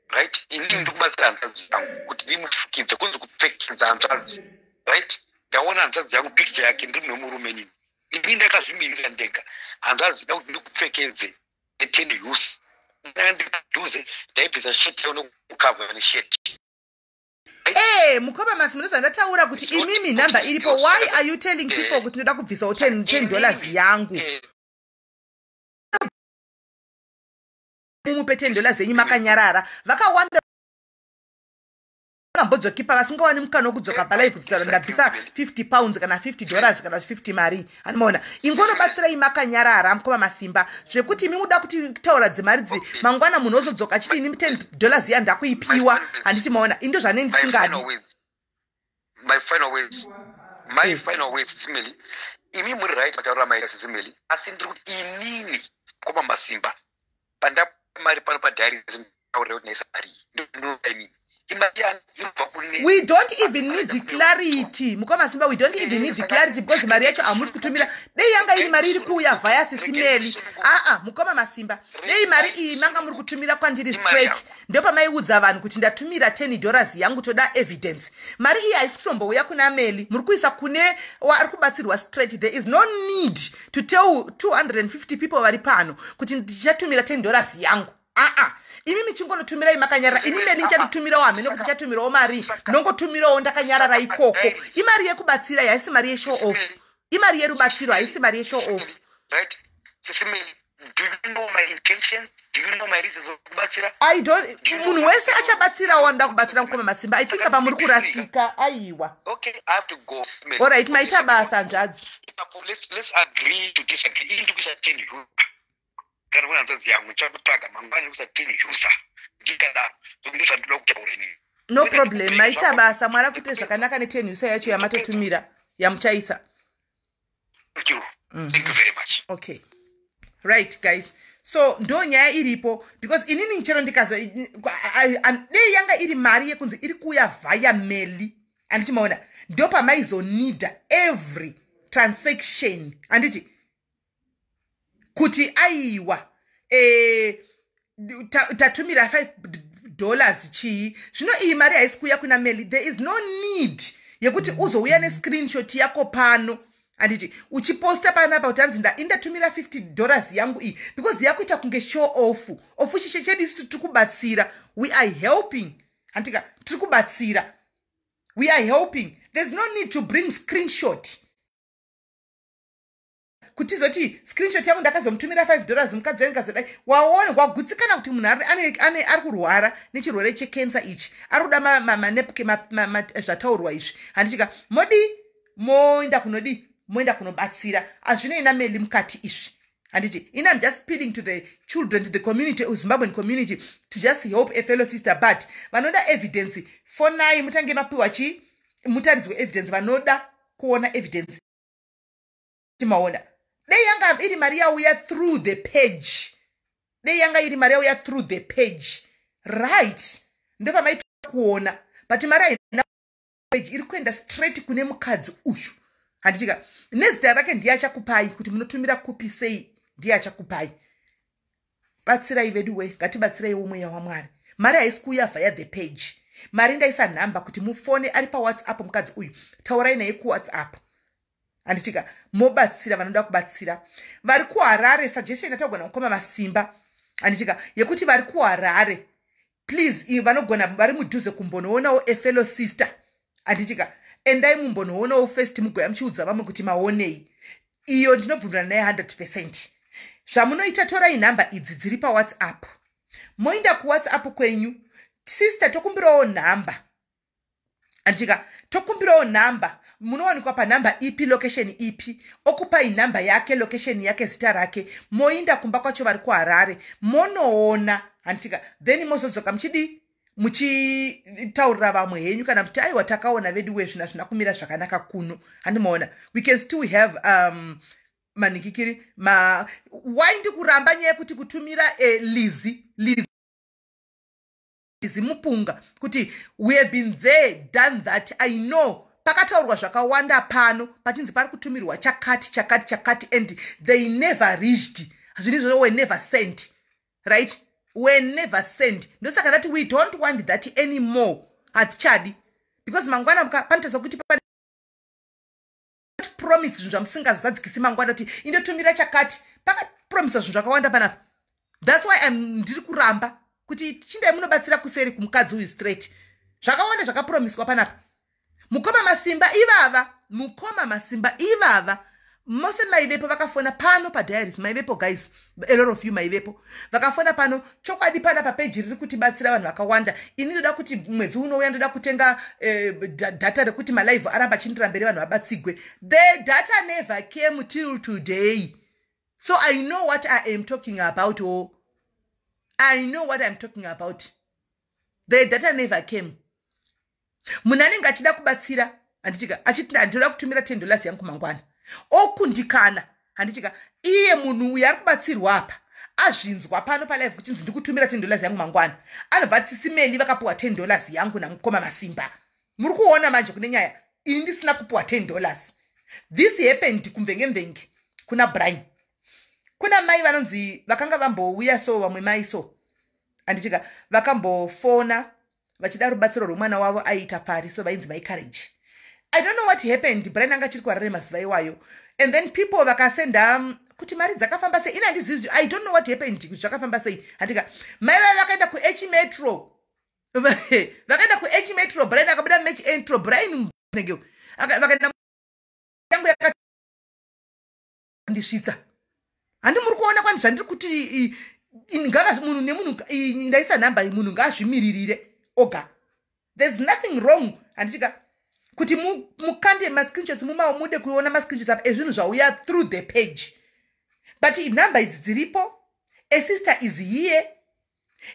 right? Inini ndikubatsira hanzvadzi yangu kuti ndimufukidze, kunzi kupfekedza hanzvadzi, right? Ndaona hanzvadzi yangu, picture yake, ndiri nemurume nini. Ini ndakazvimirira ndega. Hanzvadzi da kuti ndikupfekedze ne10 US. Ndanga ndiri padhuze, ndaibvisa shirt yao nokukavha neshirt. Mukoma Masi, mune zvandataura kuti imimi nhamba iripo. Why are you telling people kuti ndoda kubvisawo $10 yangu? Mumupe $10 yenyu makanyarara. Vakawanda vakambodzokipa vasingawani mukana wekudzoka palive kuzitaura ndabvisa £50 kana $50 kana 50 mari. Anomaona, ingonobatsirai makanyarara, mukoma Masimba. Zvekuti imi muda kuti taura dzimari dzi mangwana munhu ozodzoka achiti ini $10 iya ndakuipiwa, handiti maona? Indo zvane ndisingadi. My final words, my final words, Simeli, imi muri right mataurira maita, Simeli, asi ndiri kuti inini koma Masimba, panda mari pano padhairy, ndaurira kuti naisa mari iyi, ndinoda inini imari yangu inobva kune We don't even need clarity, mukoma Simba. We don't even need clarity because mari yacho hamusi kutumira. Dei yanga iri mari iri kuuya via Sisimeli. Aa, mukoma Masimba, dei mari iyi manga muri kutumira kwandiri straight, ndopamaiudza vanhu kuti ndatumira $10 yangu, toda evidence. Mari iyi haisi kutombouya kuna Meli. Muri kuisa kune ari kubatsirwa straight. There is no need to tell 250 people vari pano kuti ndichatumira $10 yangu. Aa, imi michingonotumirai makanyarara. Ini Meli ndichatotumirawo hamene kuti ndichatumirawo mari, ndongotumirawo ndakanyarara ikoko. Imari yekubatsira, haisi mari yeshow off. Imari yerubatsiro, haisi mari yeshow off. Right, Sisimeli, do you know my intentions? Do you know my reasons of kubatsira? I don't. Munhu wese achabatsirawo anoda kubatsira. Mukoma Masimba, I think apa muri kurasika. Aiwa. Okay, I have to go, Sisimeli. Alright, maita basa, hanzvadzi. Ipapo let's agree to disagree. Ini ndikuisa 10 euro kana kuna hanzvadzi yangu, ndichakutsvaga mangwana, ndikuisa 10 usa, ndikadaro ndo zvandinoda kutaura inini. No problem, maita basa. Mwari akuite zvakanaka ne10 usa yacho yamatotumira, yamuchaisa. Thank you. Thank you very much. Okay, right guys, so ndo nyaya iripo, because inini chero ndikazo dei yanga iri mari yekunzi iri kuuya via Meli, handiti maona? Ndo pamaizonida every transaction, handiti? Kuti aiwa, tatumira $5 chii. Zvino iyi mari haisi kuuya kuna Meli. There is no need yekuti uzouya nescreenshot yako pano, handiti, uchiposta panapa kuti hanzi indatumira $50 yangu iyi, because yakuita kunge show off off. Chishe chedu isusu tiri kubatsira. We are helping, handika? Tiri kubatsira, we are helping. There's no need to bring screenshot kuti izoti screenshot yangu, ndakazomutumira $5 mukadzi wangu kazodai. Waona, wagutsikana kuti munhu ari kurwara nechirwere chekensa ichi, ari kuda manapkin, zvataurwa izvi, handitika? Modi moenda kunodi, moenda kunobatsira. Hazvinei naMeli mukati izvi, handiti? In I'm just appealing to the children, to the community, Zimbabwean community, to just help a fellow sister. But vanoda evidence, fonai mutange mapiwa chi mutaridzwe evidence. Vanoda kuona evidence, maona? Dei yanga iri mari yauya through the page, dei yanga iri mari yauya through the page, right, ndopamaita kuona. But mari haina page, iri kuenda straight kune mukadzi uyu, handitika? Nezita rake. Ndiye achakupai kuti munotumira kupi, sei. Ndiye achakupai. Batsirai vedu we, ngatibatsiraiwo mweya waMwari. Mari haisi kuuya via the page. Mari ndaisa nhamba kuti mufone ari paWhatsApp mukadzi uyu, taurai naye kuWhatsApp, handitika? Mobatsira vanoda kubatsira vari kuHarare. Suggestion yatagona mukoma Masimba, handitika, yekuti vari kuHarare, please, vanogona vari mudhuze kumbonoonawo a fellow sister, handitika, endai mumbonoonawo first, mugoya muchiudza vamwe kuti maonei. Iyo ndinobvumirana naye 100%. Zvamunoita, torai nhamba idzi dziri paWhatsApp, moenda kuWhatsApp kwenyu. Sister, tokumbirawo nhamba, handitika? Tokumbirawo nhamba, munowanikwa panhamba ipi, location ipi? Okupai nhamba yake, location yake, zita rake, moinda kumba kwacho. Vari kuHarare monoona, handitika? Then mozodzoka muchidi muchitaurira vamwe henyu, kana kuti aiwa, takaona vedu wezvina zvina kumira zvakanaka kuno, handimaona? We can still have manikikiri ma why ndikuramba nyaya yekuti kutumira Lizi, Lizi Mupunga, kuti we have been there, done that. I know pakataurwa zvakawanda pano pachinzi pari kutumirwa chakati, chakati, chakati, and they never reached. Zvinhu izvozvo were never sent, right? Were never sent. Ndosaka ndati we don't want that anymore, hatichadi, because mangwana panotariswa kuti promise zvinhu zvamusingazozadzikisi mangwana, kuti indotumira chakati. Pakapromisa zvinhu zvakawanda panapa. That's why ndiri kuramba kuti chindai munobatsira kuseri kumukadzi uyu straight. Zvakawanda zvakapromiswa panapa. Mukoma Masimba ivava, mukoma Masimba ivava, mose maivepo vakafona pano padiaries, maivepo guys, a lot of you maivepo vakafona pano. Chokwadi, pana papeji riri kutibatsira vanhu vakawanda. Ini ndoda kuti mwedzi unouya ndoda kutenga data rekuti malive aramba achindira mberi, vanhu vabatsigwe. The data never came till today, so I know what I am talking about. Oh, I know what I'm talking about. The data never came. Munhu anenge achida kubatsira, handitika, achiti ndinoda kutumira $10 yangu mangwana, okundikana, handitika? Iye munhu uyu ari kubatsirwa apa azvinzwa pano palive kuchinzi ndikutumira $10 yangu mangwana, anobva ati, "Sisi Meli vakapiwa $10 yangu namukoma Masimba." Muri kuona manje kune nyaya? Ini ndisina kupiwa $10. This happened kuMvengemvenge kuna Brian, kuna mai vanonzi vakanga vambouya so, vamwe mai so, handitika, vakambofona vachida rubatsiro rwemwana wavo aiita pfari so, vainzi mai Courage. I don't know what happened. Brian anga achiri kuHarare mazuva iwayo, and then people vakasenda kuti mari dzakafamba sei. Ini handizivi, I don't know what happened, kuti zvakafamba sei, handika? Mai vaiva vakaenda kuH Metro, vakaenda kuH Metro. Brian akabuda muH Metro, Brian vakaenda yangu yakandisvitsa. Handi muri kuona kwandi zvandiri kuti ngava munhu nemunhu, ndaisa nhamba, munhu ngaazvimiririre oga. There's nothing wrong, handitika, kuti mukande mascreenshots, mumawo mude kuona mascreenshots apa ezvinhu zvauya through the page, but nhamba idzi dziripo. A sister is here,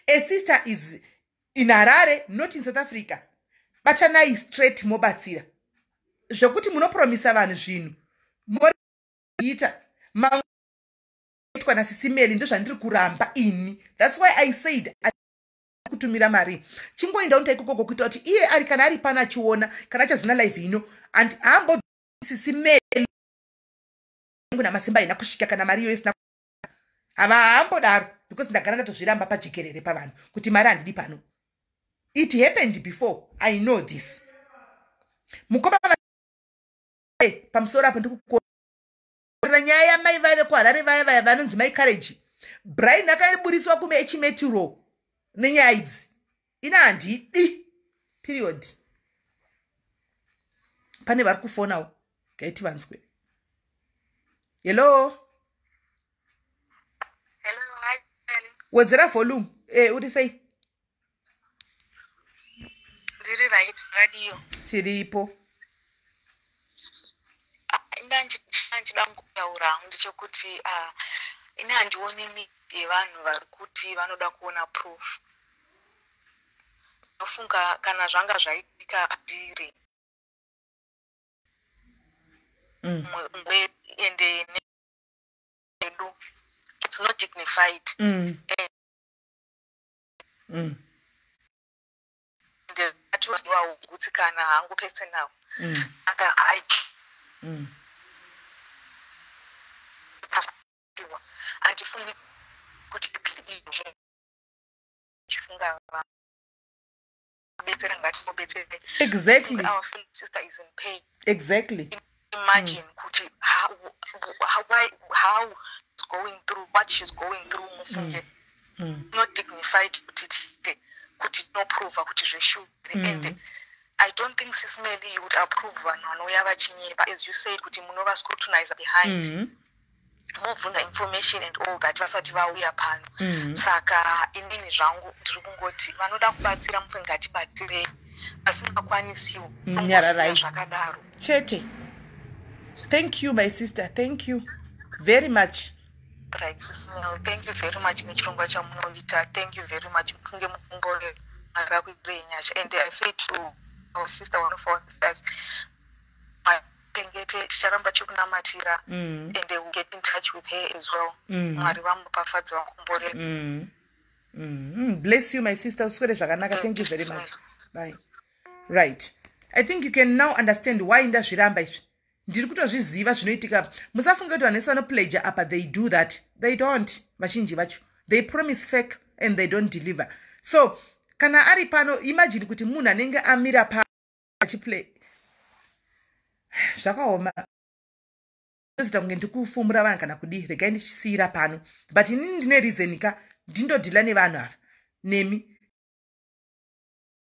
a sister is in Harare, not in South Africa. Batanai straight, mobatsira. Zvekuti munopromisa vanhu zvinhu moita maitwa naSisi Meli, ndozvandiri kuramba ini. That's why I said kutumira mari, chingoenda unoita ikokoko, kuita kuti iye ari kana ari pano achiona, kana achazina live ino, and haambo Sisi Meli naMasimba haina kusvika kana mari iyoyo isina, hava haambodaro, because ndagara ndatozviramba pajekerere pavanhu kuti mari handidi pano. It happened before, I know this. Mukoma, pamusoro apo ndikukora nyaya yamai vaive kuHarare, vaya vaya vanonzi mai Courage. Brian akaburiswa kuH Metro nenyaya idzi. Ina handidi, period. Pane vari kufonawo, gaiti vanzwe. Hello? Hello, hi. Wedzera volume. Uri sei? Ndiri right, radio. Tiripo. Ndachida kutaura hangu ndechekuti ini handioni need yevanhu vari kuti vanoda kuona proof. Ndofunga kana zvanga zvaitika andiri ende nedu, it's not dignified. Ndatiwawo kugutsikana hangu personal. Aka I handifungi kuti chifunga kubetsera ngatimubetsere. Our fellow sister is in pain. Imagine kuti how she's going through what she's going through, mufunge. Not dignified kuti tite kuti tinoprova kuti zveshuwa. And I don't think, Sis Melly, you would approve vanhu vanouya vachinyepa, as you said kuti munova scrutinize behind, mobvunza information and all that vasati vauya pano. Saka inini zvangu ndiri kungoti vanoda kubatsira, mufunge, ngatibatsirei. Vasingakwanisiwo, Nyararai. zvakadaro. Chete. Thank you, my sister, thank you very much. Right, Sis Mel, thank you very much nechirongwa chamunoita. Thank you very much. Mufunge mukumbore rakuitirei nyasha. And I say to our sister, one of our sisters, chengete, ticharamba tikunamatira. And they will get in touch with her as well. Mwari vamupafadza, vakumborera. Bless you, my sister. Uswere zvakanaka. Thank you very much. Bye. Right, I think you can now understand why ndazviramba izvi. Ndiri kutozviziva zvinoitika. Musafunge kuti vanhu vese vanopledge apa, they do that. They don't. Vazhinji vacho, they promise fake and they don't deliver. So kana ari pano, imagine kuti munhu anenge amira pa achiplay, zvakaoma. Zita kunge ndikufumura vanhu kana kudii, regai ndichisiyira pano. But inini ndine reason ka ndindodeala nevanhu ava nemi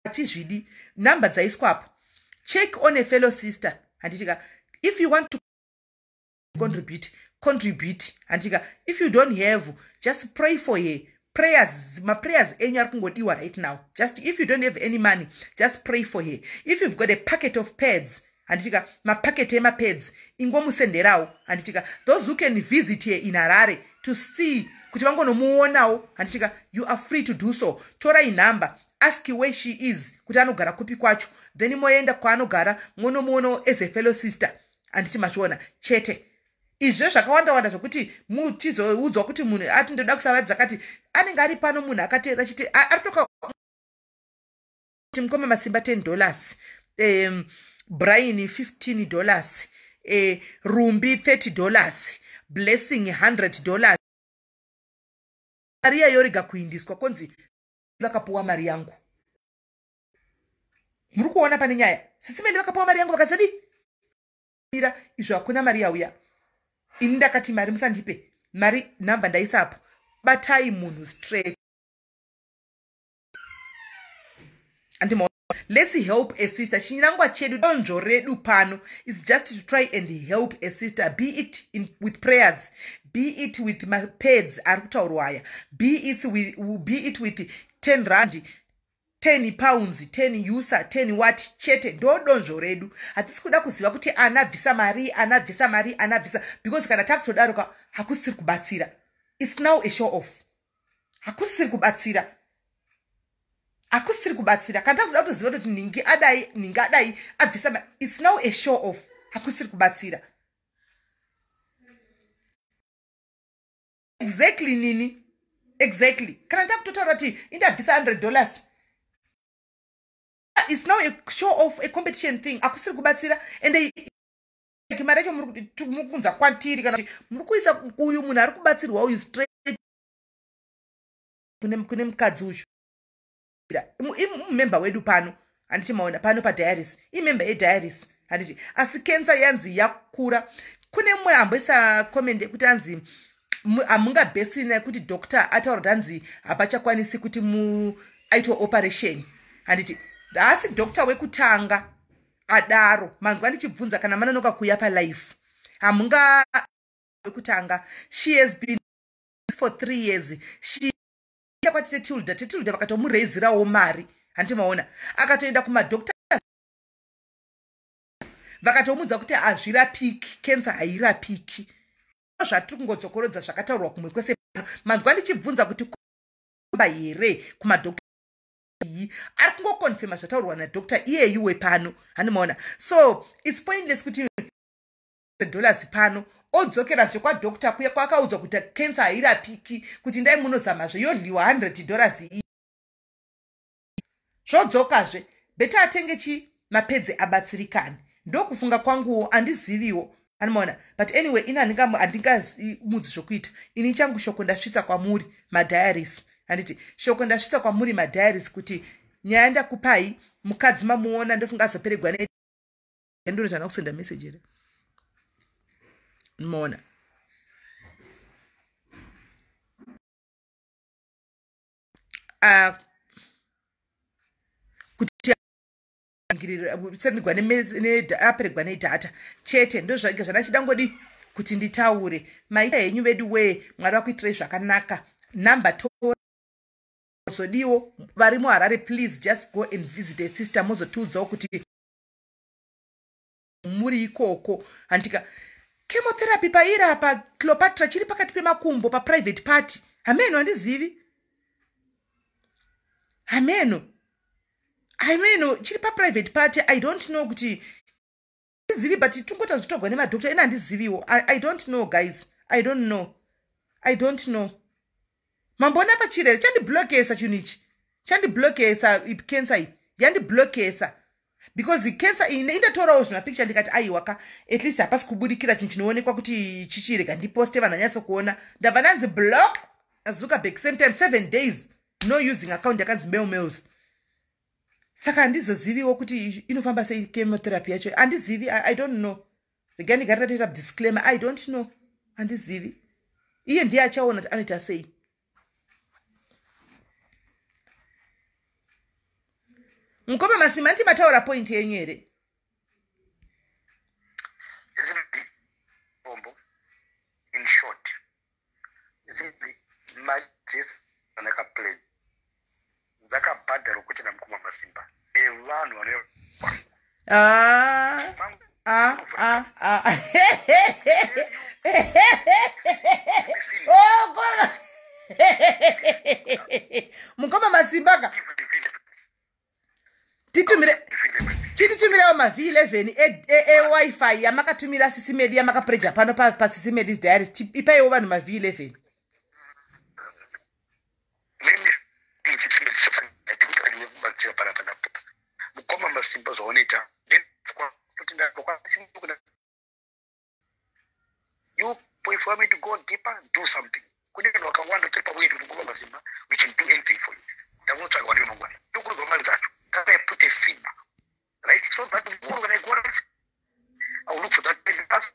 hatizvidi. Nhamba dzaiswapo, check on a fellow sister, handitika? If you want to contribute, contribute, handitika? If you don't have, just pray for her. Prayers, maprayers enyu ari kungodiwa right now. Just if you don't have any money, just pray for her. If you've got a packet of pads, handitika, mapaketi emapads, ingomusenderawo, handitika? Those who can visit her in Harare to see kuti vangonomuonawo, handitika, you are free to do so. Torai nhamba, ask where she is, kuti anogara kupi kwacho, then moenda kwaanogara, monomuonawo as a fellow sister, handiti machiona? Chete izvo zvakawanda wanda zvokuti mutizoudzwa kuti munhu ati ndoda kusava dzakati, anenge ari pano munhu akateera chiti ari toka kuti mukoma Masimba $10, Brian $15, Rumbi $30, Blessing $100. Mari yayorega kuindiswa, konzi vakapuwa mari yangu. Muri kuona pane nyaya? Sis Melly vakapuwa mari yangu, vakasadi mira izvo, hakuna mari yauya. Ini ndakati mari musandipe mari, nhamba ndaisapo, batai munhu straight. Andimo, let's help a sister. Chinangwa chedu, donzvo redu pano is just to try and help a sister, be it with prayers, be it with mapads ari kutaurwa aya, be it with 10 rand, 10 pounds, 10 usa, 10 what. Chete, ndo donzvo redu. Hatisi kuda kuziva kuti anabvisa mari, anabvisa mari, anabvisa, because kana takutodaroka hakusiri kubatsira. It's now a show off. Hakusiri kubatsira, hakusiri kubatsira. Kana takutoda kutoziva kuti nhingi adai, nhingi adai, abvisa, it's now a show off. Hakusiri kubatsira. Exactly, nini, exactly. Kana takutotaura kuti indabvisa $100, it's now a show off, a competition thing. Hakusiri kubatsira. Ende mari yacho muri kunza kwatiri, kana kuti muri kuisa uyu munhu ari kubatsirwa uyu straight kune mukadzi uyu, imember wedu pano, handiti maona pano padiaries, imember yediaries, handiti? Asi kensa yanzi yakura. Kune mumwe amboisa comment yekuti anzi hamungabhesina kuti doctor ataura kuti hanzi hapachakwanisi kuti aitwe operation, handiti? Haasi doctor wekutanga adaro. Manzwa ndichibvunza kana manonoka kuuya palife, hamunga wekutanga. She has been for 3 years. She kwati tetilda, tetilda vakatomuraisirawo mari, handiti maona? Akatoenda kumadoctor, vakatomudza kuti hazvirapiki, kensa hairapiki. Zvatiri kungodzokorodza zvakataurwa kumwe kwese pano. Manzwa ndichibvunza kuti ba here kumadoctor iyi, ari kungoconfirma zvataurwa nadoctor iyeyu wepano, handimaona? So it's pointless kuti dollars pano odzokerazve kwadoctor kuya kwaakaudzwa kuti kensa hairapiki, kuti ndai munozamazve, yodliwa $100 iyi, zvodzokazve. Better atenge chi mapads, abatsirikani. Ndokufunga kwanguwo, handiziviwo, anomaona? But anyway, ini handingazimudzi zvokuita. Ini changu shoko ndasvitsa kwamuri madiaries, handiti? Shoko ndasvitsa kwamuri madiaries kuti Nyaya ndakupai, mukadzi mamuona, ndofunga azoperegwa ndonozana kusenda message here. Maona, kuti sendigwa aperegwa nedata chete. Ndozvake zvandachida ngodi kuti nditaure. Maita henyu vedu wee, Mwari vakuitirai zvakanaka. Namba zodiwo vari muHarare, please just go and visit a sister, mozotiudzawo kuti muri ikoko, handika? Chemotherapy pairi apa, Cleopatra, chiri pakati pemakumbo, paprivate party. Hameno, handizivi, hameno, hameno. Chiri paprivate party. I don't know kuti handizivi, but tungota zvitogwa nemadoctor ine, handiziviwo. I don't know, guys. I don't know, I don't know. Mamboona pachirere chandiblokesa, chinhu ichi chandiblokesa. Cancer iyi yandiblokesa because cancer iyi indatorawo zvimapicture, ndikati aiwaka, at least hapasi kubudikira chinhu chinoonekwa kuti chichirega ndiposte, vanhu vanyatsokuona. Ndabva ndanzi block Zuckerberg same time, 7 days no using account, yakanzi mail mails. Saka handizoziviwo kuti inofamba sei chemotherapy yacho, handizivi. I don't know. Regai ndigari ndatoita disclaimer, I don't know, handizivi. Iye ndiye achaona kuti anoita sei. Mukoma Masimba, nditi mataura point yenyu here? Bombo, in short, mari dzese dzandakapledge dzakabhadharwa kwete namukoma Masimba, nevanhu vanouya kwangu. Ah, ah, ah, ah. Oh, mukoma, mukoma Masimba ka, titumire, chititumirewo maV11 eWiFi yamakatumira Sisi Medi, yamakapreja pano paSisi Medi's Diaries. Ipaiwo vanhu maV11. Kubatsira panapa napapa, mukoma Masimba, zvaunoita, you, if you want me to go deeper, do something. Kune vanhu vakawanda tiri pamwe kuti mukoma Masimba, we can do anything for you. Ndakunotsvaga vanhu vemangwana, ndokurudzwa mari dzacho. That I put a figure, right? So that tomorrow when I go out, I will look for that last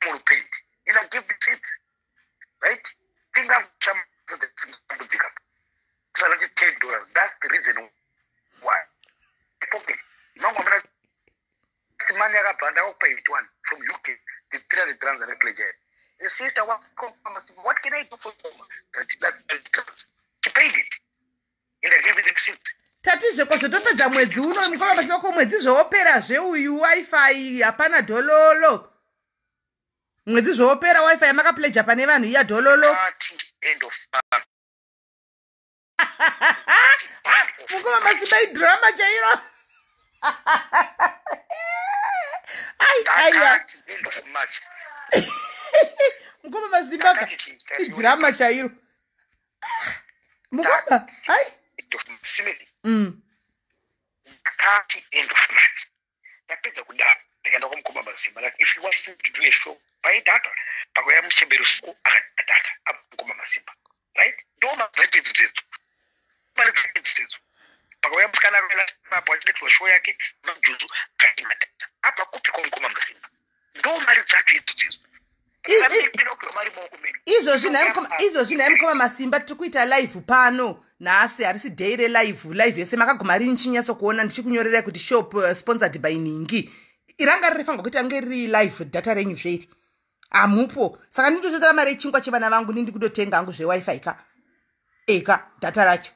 more paid and I give the seats, right? Tingatambudzika kusanati $10. That's the reason why pocket mangu amana money yakabva, ndakakupa 81 from UK, the 300 rands andapledge. The sister, what, what can I do for you? That she paid it and I gave it the receipt. Tatizve zvotopedza mwedzi uno, mukoma Masimba, ko mwedzi zvoopera zveuyu, WiFi hapana, dhololo. Mwedzi zvoopera, WiFi yamakapledja pane vanhu iya, dhololo. End of month. Mukoma Masimba, idrama chairo. Ai, aiya. Ndakati end of March. Mukoma Masimba ka, idrama chairo, mukoma, ai. End of March. Ndakati end of March. Ndapedza kudaro, ndikaenda kwamukoma Masimba, like, if you want to do a show, buy data. Pakauya muchemberi usiku, akadata data apa mukoma Masimba, right? Ndo madzacho idzodzo idzo, mari dzacho idzodzo. Pakauya musikana apo achinetirwa show yake majuzu, akatenga data apa kupi kwamukoma Masimba. Ndo mari dzacho idzodzo idzo. Izvozvi nhai mukoma Masimba, tiri kuita live pano nhasi, harisi day relive. Live yese makaguma rini? Chinyatsokuona ndichikunyorerai kuti shop sponsored by Ningi. Iranga ririfanirwa kuita nge riri live data renyu zveri hamupo. Saka nditototora mari yechingwa chevana vangu, nindi kutotenga hangu zveWiFi ka, eka data racho.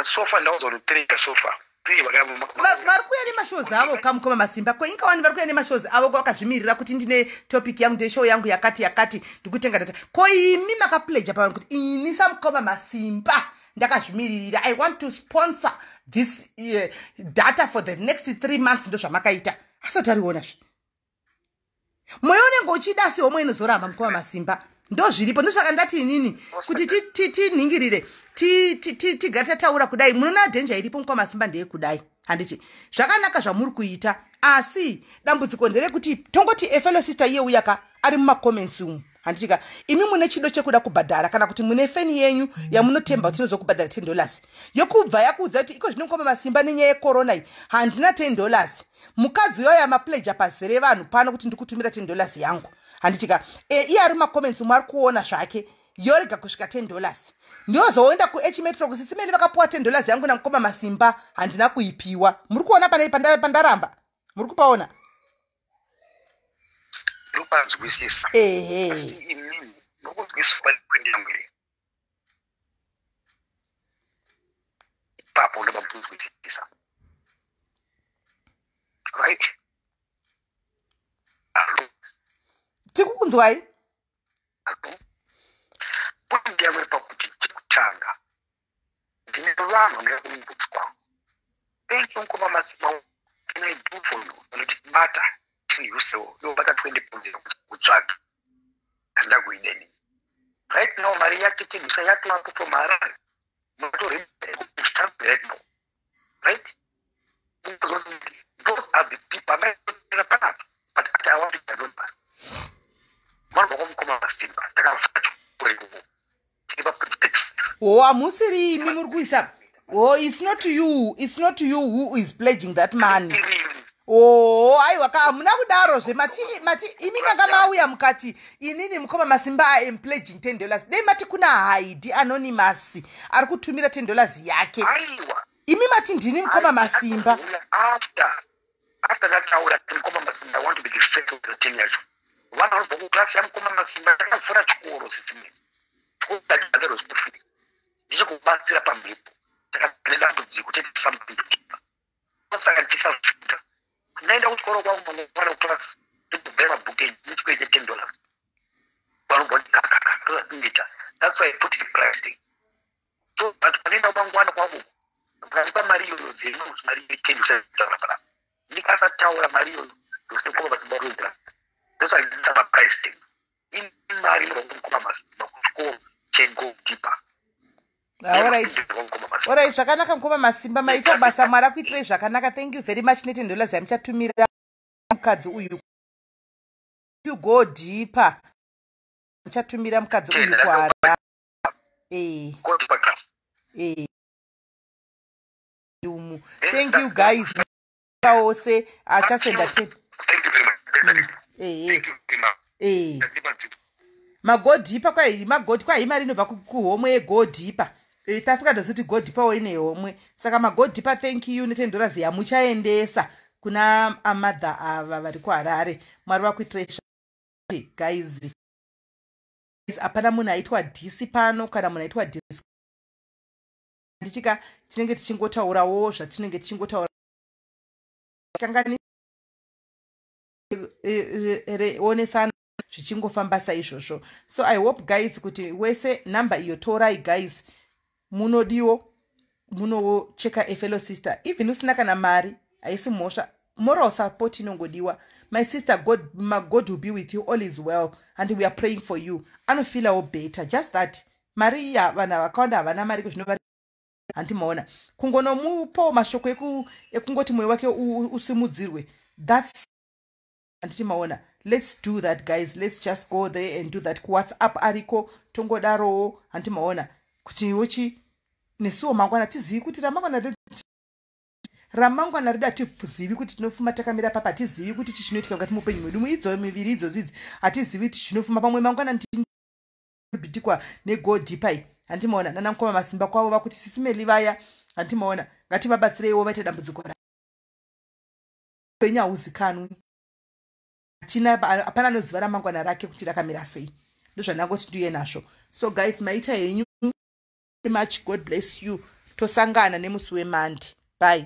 So far ndauza kuti three, so far three. Vari kuuya nemashows avo kamukoma Masimba, kwenyika wani, vari kuuya nemashows avo, vakazvimirira kuti ndine topic yangu, ndine show yangu yakati yakati, ndikutenga data. Ko imi makapledja pavanhu kuti ini samukoma Masimba ndakazvimiririra, I want to sponsor this data for the next 3 months. Ndo zvamakaita, asati arionazve. Mwoyo unenge uchida, asi homwe inozoramba, mukoma Masimba. Ndo zviripo. Ndosaka ndati inini kuti tinhingirire, tigare tataura kudai. Munoona dhenja iripo, mukoma Masimba, ndeyekudai. Handiti zvakanaka zvamuri kuita, asi dambudziko nderekuti tongoti a fellow sister iye uyaka ari mumacomments umu. Handitika imi mune chido chekuda kubhadhara, kana kuti mune feni yenyu yamunotemba kuti inozokubhadhara $10, yokubva yakuudza kuti iko zvino, Mukoma Masimba, nenyaya yekorona iyi handina $10. Mukadzi uyoyo amapledger pazere vanhu pano kuti ndikutumira $10 yangu. Handitika iye ari mumacomments umo ari kuona zvake, yorega kusvika $10. Ndozoenda kuH Metro, kuSis Melly vakapiwa $10 yangu namukoma Masimba, handina kuipiwa. Muri kuona pane pandaramba? Muri kupaona? Ndopanzwisisa. Ehe. Asi inini nokunzwisisa point yangu iri ipapo, ndopakunzwisisa, right? Hallo? Tikukunzwai. Hallo? Point yangu iri pakuti, chekutanga, ndine vanhu vanoya kuinbox kwangu: "Thank you, Mukoma Masimba, can I do for you?" Vanoti bata 10 US, yobata £20 kutsvaga kandakuideni. Right now mari yake tengisa yake wako from Harare right now, right? Because those are the people amaiera panapa, but ati I want to be anonymous. Vanhu vakwamukoma Masimba takavhura chikoro ikoko tiri paproject. O, hamusiri imi muri kuisa. Oh, it's not you, it's not you who is pledging that money. Oh, aiwa ka, hamuna kudarozve. Mati imi manga mauya mukati, "Inini Mukoma Masimba, I am pledging $10." Dei mati kuna Haidi anonymous ari kutumira $10 yake. Aiwa. Imi mati ndini Mukoma Masimba. After ndataura kuti Mukoma Masimba, I want to be the face of the team yacho, vanhu vanobva kuklasi yamukoma Masimba. Takavhura chikoro sisimeni, chikoro chachibhadharwa school fees, ndichikubatsira pamhepo. Takane dambudziko, take something to give. Saka ndichisafita ndaenda kuchikoro kwangu mangwana kuklasi, ndikubhera mabhuku enyu nechikoro che $10. Vanobva kuti kakaka, ndozvatingoita. That's why I put the price thing, so but panoenda mangwana kwangu ukandipa mari iyoyo, dzeno kuti mari yetendi usataura panapa. Ndikasataura mari iyoyo, ndosekoma Masimba rodzira. Ndosandisa maprice things. Imari inobva kumukoma Masimba kuchikoro chego deeper. Alright, zvakanaka, Mukoma Masimba, maita basa. Mwari akuitirei zvakanaka. Thank you very much ne$10 yamuchatumira mukadzi uyu. You go deeper, muchatumira mukadzi uyu kuHarare. E umu, thank you guys ose achasenda 10. Ehe, mago deeper kwai, magodi kwai, imari inobva kuhomwe yego deeper. Tasingatoziti go deeperwo ine homwe, saka mago deeper, thank you ne$10 yamuchaendesa kuna amadha ava vari kuHarare. Mwari vakuitirei guys. Hapana munhu aitwa diss pano, kana munhu aitwa diss ndichika. Tinenge tichingotaurawo zvatinenge tichingotaura, kangani onesana zvichingofamba saizvozvo. So I hope guys kuti wese nhamba iyo torai guys, munodiwo munocheka a fellow sister. Even usina kana mari, haisi mhosva, moral support inongodiwa. My sister, God, my God will be with you. All is well and we are praying for you. Anofeelawo better, just that mari iya, vanhu vakawanda havana mari kuzvinova. Handimaona kungonomupawo mashoko ekungoti mwoyo wake usimudzirwe. That's, handiti maona? Let's do that guys, let's just go there and do that. KuWhatsApp ariko, tongodarowo. Handiti maona kuti wochi nesuwo mangwana tizivi kuti ramangwana redu hatizivi kuti tinofuma takamira papa. Hatizivi kuti chi chinoitika mukati muupenyu mwedu muidzo miviri idzozi idzi. Hatizivi kuti chinofuma pamwe mangwana ndibhitikwa nego deeper. Handimaona nana Mukoma Masimba kwavo vakuti Sis Melly vaya, handimaona, ngativabatsireiwo, vaite dambudziko penyu hauzikanwi. Hatina, hapana anoziva ramangwana rake kuti rakamira sei. Ndozvandangoti ndiuye nazvo. So guys, maita henyu much. God bless you. Tosangana nemusi weMonday. Bye.